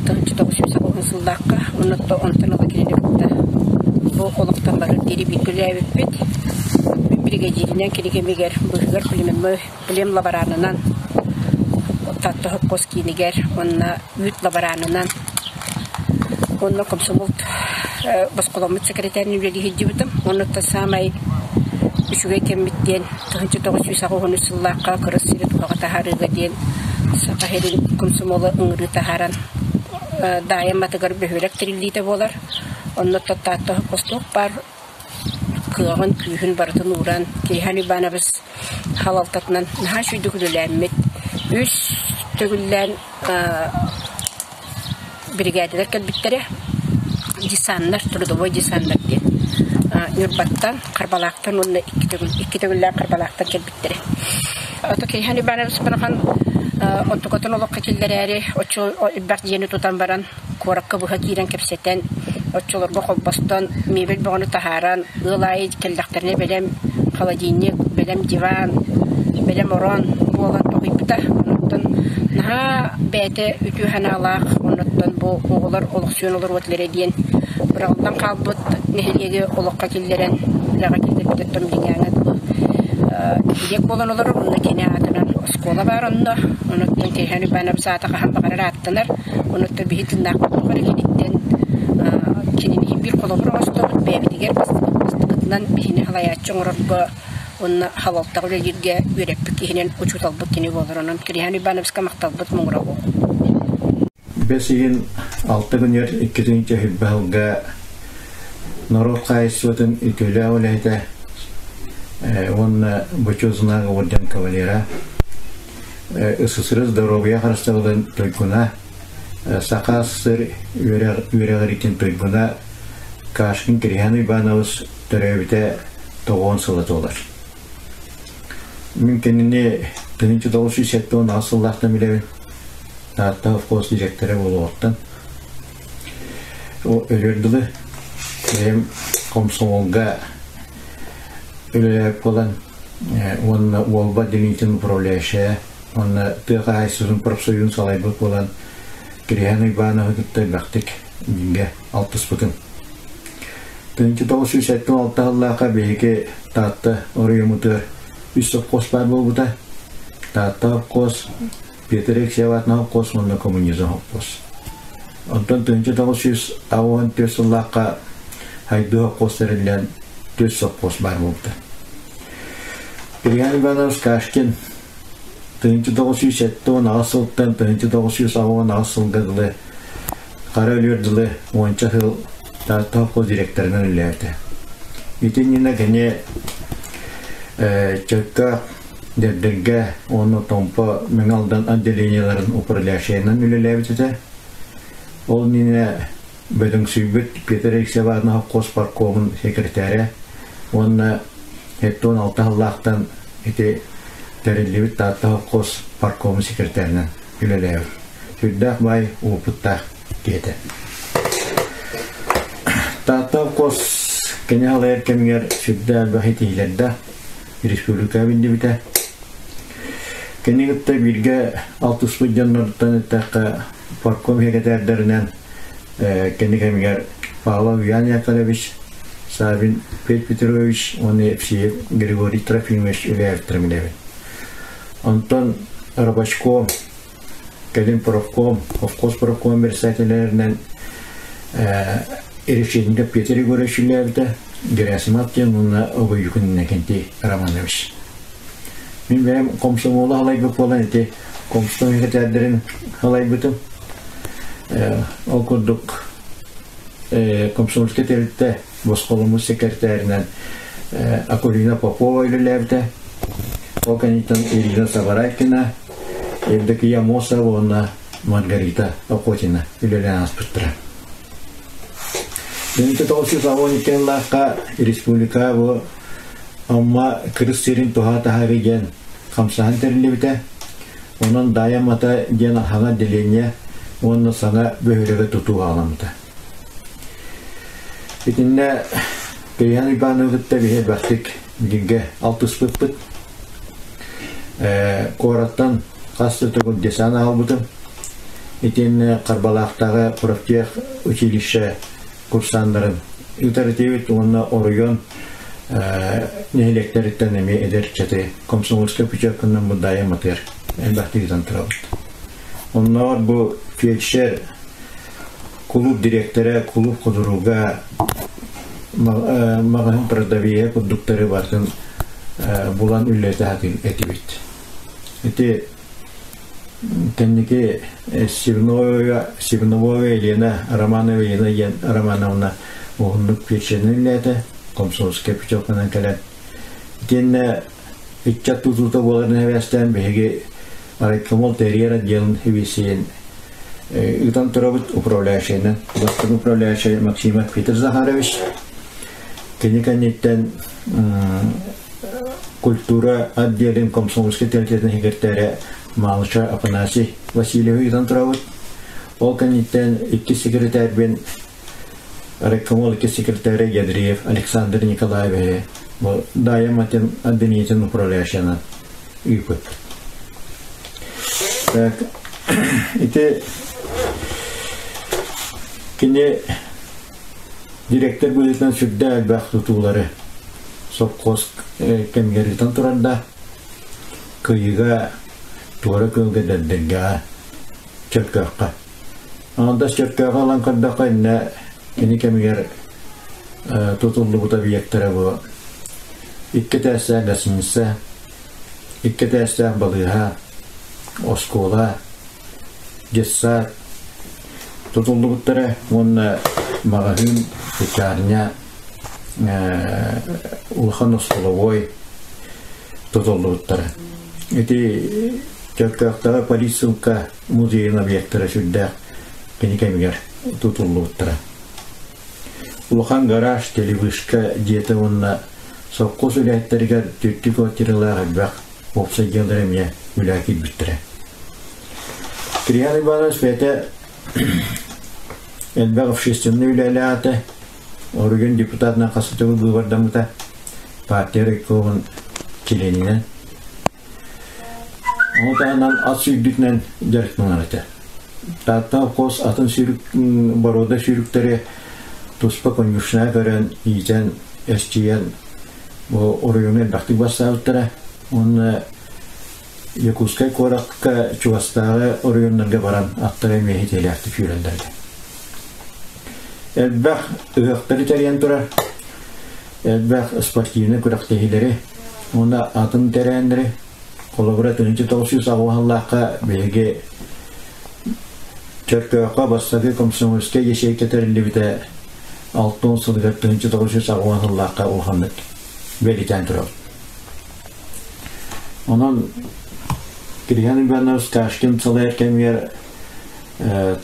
Тыһыынча тоҕус сүүс уһун сыллаахха оннуттан онтон ыла кинини кытта бу олохтон барар диэри бииргэ үлэлээбиппит. Мин биригэдьииринэн кини кэмигэр быыһыгар племенной плем лаборанынан Таатта сопхуос киинигэр уонна үүт лаборанынан уонна комсомол босхоломмут сэкирэтээрин үлэлии сылдьыбытым. Оннуттан саамай үчүгэй кэммит диэн 1983 сыллаахха кырыс сири туһаҕа таһаарыыга диэн Саха сирин комсомола ыҥырыы таһааран Даайа Амматыгар бөһүөлэк тэриллиитэ буолар. Онно Таатта сопхуос баар кыаҕын, күүһүн барытын ууран Кириһээн Иванович халалтатынан наһаа үчүгэйдик үлэлээммит, үс төгүллээн биригээдэлэр кэлбиттэрэ, десаннар, трудовой десаннар диэн Ньурбаттан, Харбалаахтан уонна икки төгүл икки төгүллээх Харбалаахтан кэлбиттэрэ. Ото Кириһээн Иванович барахан онтукатын олоххо киллэрээри оччо элбэх дьиэни тутан баран куоракка быһа киирэн кэпсэтэн, оччолорго холбостон, мебель бөҕөнү таһааран, ыал аайы кэллэхтэринэ бэлэм холодильник, бэлэм диван, бэлэм орон буолан тоһуйбута. Онуттан наһаа бэйэтэ үтүө санаалаах, онуттан бу оҕолор олохсуйан олоруо этилэрэ диэн быраҕыллан хаалбыт нэһилиэги олоххо киллэрэн, үлэҕэ киллэрбититтэн билиҥҥээҥҥэ дылы нэһилиэк буолан олорор. Онно кини аатынан оскуола баар онно. Онуттан Кириһээн Уйбаанабыс аата хаһан баҕарар ааттанар. Онуттан биһи тыыннаахпыт тухары киниттэн кинини биир холобур оҥостобут, бэйэбитигэр бастакытынан биһини салайааччы оҥорорго уонна халалтаҕа үлэлииргэ үөрэппит киһинэн учууталбыт кини буолар. Онон Кириһээн Уйбаанабыска махталбыт муҥура суох. Бэс ыйын алта күнүгэр икки тыһыынча сылга норуот хаһаайыстыбатын үтүөлээх үлэһитэ уонна Бочуот знага орден кавалера СССР здоровья харыстабылын туйгуна, Саха СССР үөрэҕириитин туйгуна Кашкин Кириһээн Уйбаанабыс төрөөбүтэ тоҕуон сыла туолар. Мин кинини 1978 сыллаахтан билэбин. Таатта совхоз директора буолуоҕуттан өлөр дылы бэйэм комсомолга үлэлээбит буолан уонна Уолба отделениетын управляющая уонна тыа хаһаайыстыбатын профсоюзун салайбыт буолан Кириһээн Уйбаановы кытта элбэхтик бииргэ алтыспытым. 1976 сыллаахха биһиги Таатта оройуоммутугар үс совхоз баар буолбута. Таатта совхоз, Петр Алексеев совхоз уонна Коммунизм совхоз. Онтон 1984 сыллаахха Хайдыы совхоз тэриллэн түөрт совхоз баар буолбута. Кириан Иванович Кашкин 1978 сылтан 1988 сылга дылы хара өлүөр дылы уонча сыл Таатта совхоз директорынан үлэлээбитэ. Ити иннинэ кини Чөккө, Дэрдэргэ уонна Томпо Мэҥэ Алдан отделениеларын управляющайынан үлэлээбит этэ. Ол иннинэ бөдөҥсүйбүт Петр Алексеевна совхоз паркомун секретаря уонна 76 сыллаахтан ити тэриллибит Таатта совхоз паркомун секретарынан үлэлээбит. Сүрдээх баай уопуттаах диэтэ. Таатта совхоз кини халайар кэмигэр сүрдээх элбэх итиилэрдээх республика биллибитэ. Кини кытта бииргэ алтыспыт дьонноруттан эттэххэ, парком секретардарынан кини кэмигэр Павлов Ян Яковлевич, Савин Петр Петрович уонна Евсеев Григорий Трофимович үлэлээбиттэрин билэбин. Онтон Рабочком, кэлин профком, совхоз профком председателлэринэн Решетников Петр Егорович үлэлээбитэ, Герасимов диэн уонна Обоюкин Иннокентий Романович. Мин бэйэм комсомолу халайбыт буолан ити комсомол секретарьдарын халайбытым. Ол курдук комсомольскай тэрилтэ босхоломмут секретарынан Акулина Попова үлэлээбитэ. Ол кэнниттэн Ирина Сабарайкина, Евдокия Мосова уонна Маргарита Охотина үлэлээн ааспыттара. 1992 сыллаахха республика бу Амма кырыс сирин туһа таһаары диэн хамсаһан тэриллибитэ. Онон Даайа Мата диэн саҥа отделение уонна саҥа бөһүөлэгэ тутуу аҕаламмыта. Итиннэ Кирьян Ивановы кытта биһи элбэхтик бииргэ алтыспыппыт. Куораттан хас да төгүл десант аҕалбытым. Итиэннэ Харбалаахтааҕы профтех училище курсаннарын ыытар этибит уонна оройуон нэһилиэктэриттэн эмиэ эдэр ыччаты комсомольскай путевканан Мындаайа Матыар элбэхтик ыытан турабыт. Оннооҕор бу фельдшер, кулууп дириэктэрэ, кулууп худуруга, маҕаһыын продавея курдуктары барытын булан үлэлэтэ сатыыр этибит. Ити Кэнники Сивнова, Сивнова Елена Романова Елена диэн Романовна уһуннук фельдшеринэн үлэлээтэ, комсомольскай путевканан кэлэн. Итиэннэ ыччат тутуута буоларын эбээстээн биһиги райкомол тэрийэр отделын сэбиэссэйин ыытан турабыт управляющайынан. Бастакы управляющай Максимов Петр Захарович. Кини кэнниттэн культура отделын комсомольскай тэрилтэтин секретаря Малыша Афанасий Васильевы ыытан турабыт. Ол кэнниттэн иккис секретарьбын райкомол иккис секретаря Ядреев Александр Николаевиһы бу Дайа Матин отделениетин управляющайынан ыыппыт. Так, ити кини Директор быһыытынан сүрдээх элбэх тутуулары сопхуос кэмигэр ыытан турарда. Кыйыга, туора күөлгэ Дэрдэргэҕэ, Чөркөөххө. Аҥардас Чөркөөххө ылан көрдөххө, иннэ кини кэмигэр тутуллубут объектара бу икки этээстээх гостиница, икки этээстээх балыыһа, оскуола, детсад тутуллубуттара уонна маҕаһыын, пекарня, улахан остолобуой тутуллубуттара. Ити Чөркөөхтөҕө полиссылка музейын объектара сүрдээх кини кэмигэр тутуллубуттара. Улахан гараж, телевышка дьиэтэ уонна совхоз үлэһиттэригэр түөртүү квартиралаах элбэх уопсай дьиэлэр эмиэ үлэҕэ киирбиттэрэ. Кирьян Иванович бэйэтэ элбэх общественнай үлэлээтэ, оройуон депутатынан хас төгүл быыбардаммыта, партия райкомун чилиэнинэн. Ону таһынан ат сүүрдүүтүнэн дьарыктанар этэ. Таатта холкуос атын сүүрүк боруода сүүрүктэри туспа конюшня көрөн, иитэн, эрчийэн бу оройуоҥҥа элбэхтик бастаабыттара. Уонна Якутскай куоракка чугастааҕы оройуоннарга баран аттара эмиэ хитиэлээхтик сүүрэллэр этэ. Элбэх ыһыахтары тэрийэн турар, элбэх спортивнай күрэхтэһиилэри уонна атын тэрээһиннэри холобура 1908 сыллаахха биһиги Чөркөөххө бастакы комсомольскай ячейка тэриллибитэ 60 сылыгар 1908 сыллаахха улаханнык бэлитээн турабыт. Онон Кирихан Иванович Кашкин салайар кэмигэр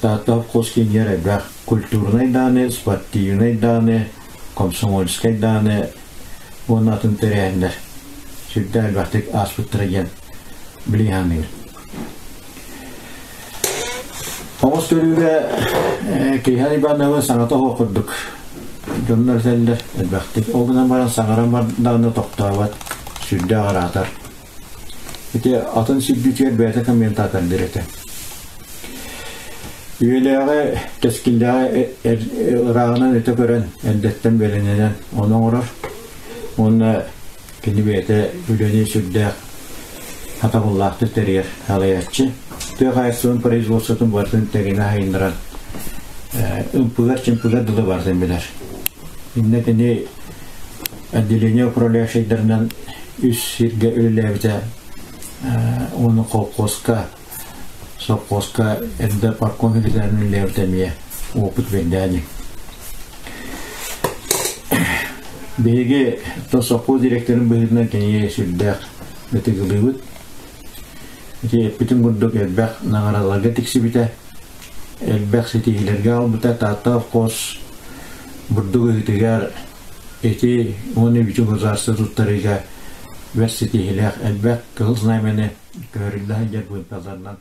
Таатта совхоз киинигэр элбэх культурнай дааны, спортивнай дааны, комсомольскай дааны уонна атын тэрээһиннэр сүрдээх элбэхтик ааспыттара диэн билии ханыыр. Оҕус көрүүгэ Кирихан Ивановы саҥата оһох курдук дьоннор этэллэр элбэхтик. Ол гынан баран саҥаран бардаҕына тохтообот, сүрдээх араатар. Ити атын сирдүүтүгэр бэйэтэ комментатордыр этэ. Үйэлээҕи, кэскиллээҕи ырааҕынан өтө көрөн, эрдэттэн бэлэмнэнэн ону оҥорор. Уонна кини бэйэтэ үлэни сүрдээх хатабыллаахтык тэрийэр салайааччы. Тыа хаһаайыстыбатын производствотын барытын тэҥинэ сайыннаран ымпыгар-чымпыгар дылы барытын билэр. Иннэ кини отделение управляющайдарынан үс сиргэ үлэлээбитэ уонна колхозка, совхозка эрдэ парком секретарынан үлэлээбитэ эмиэ опыт бэрдээни. Биһиги совхоз директорын быһыытынан кинигэ сүрдээх ытыгылыыбыт. Ити эппитим курдук элбэх наҕараадаларга тиксибитэ, элбэх ситиһиилэргэ аҕалбыта. Таатта совхоз бурдук ыһыытыгар ити уонна бүтүн государство туттарыыга бэрт ситиһиилээх элбэх кыһыл знамяны көһөрүллэ сылдьар быыппаларынан.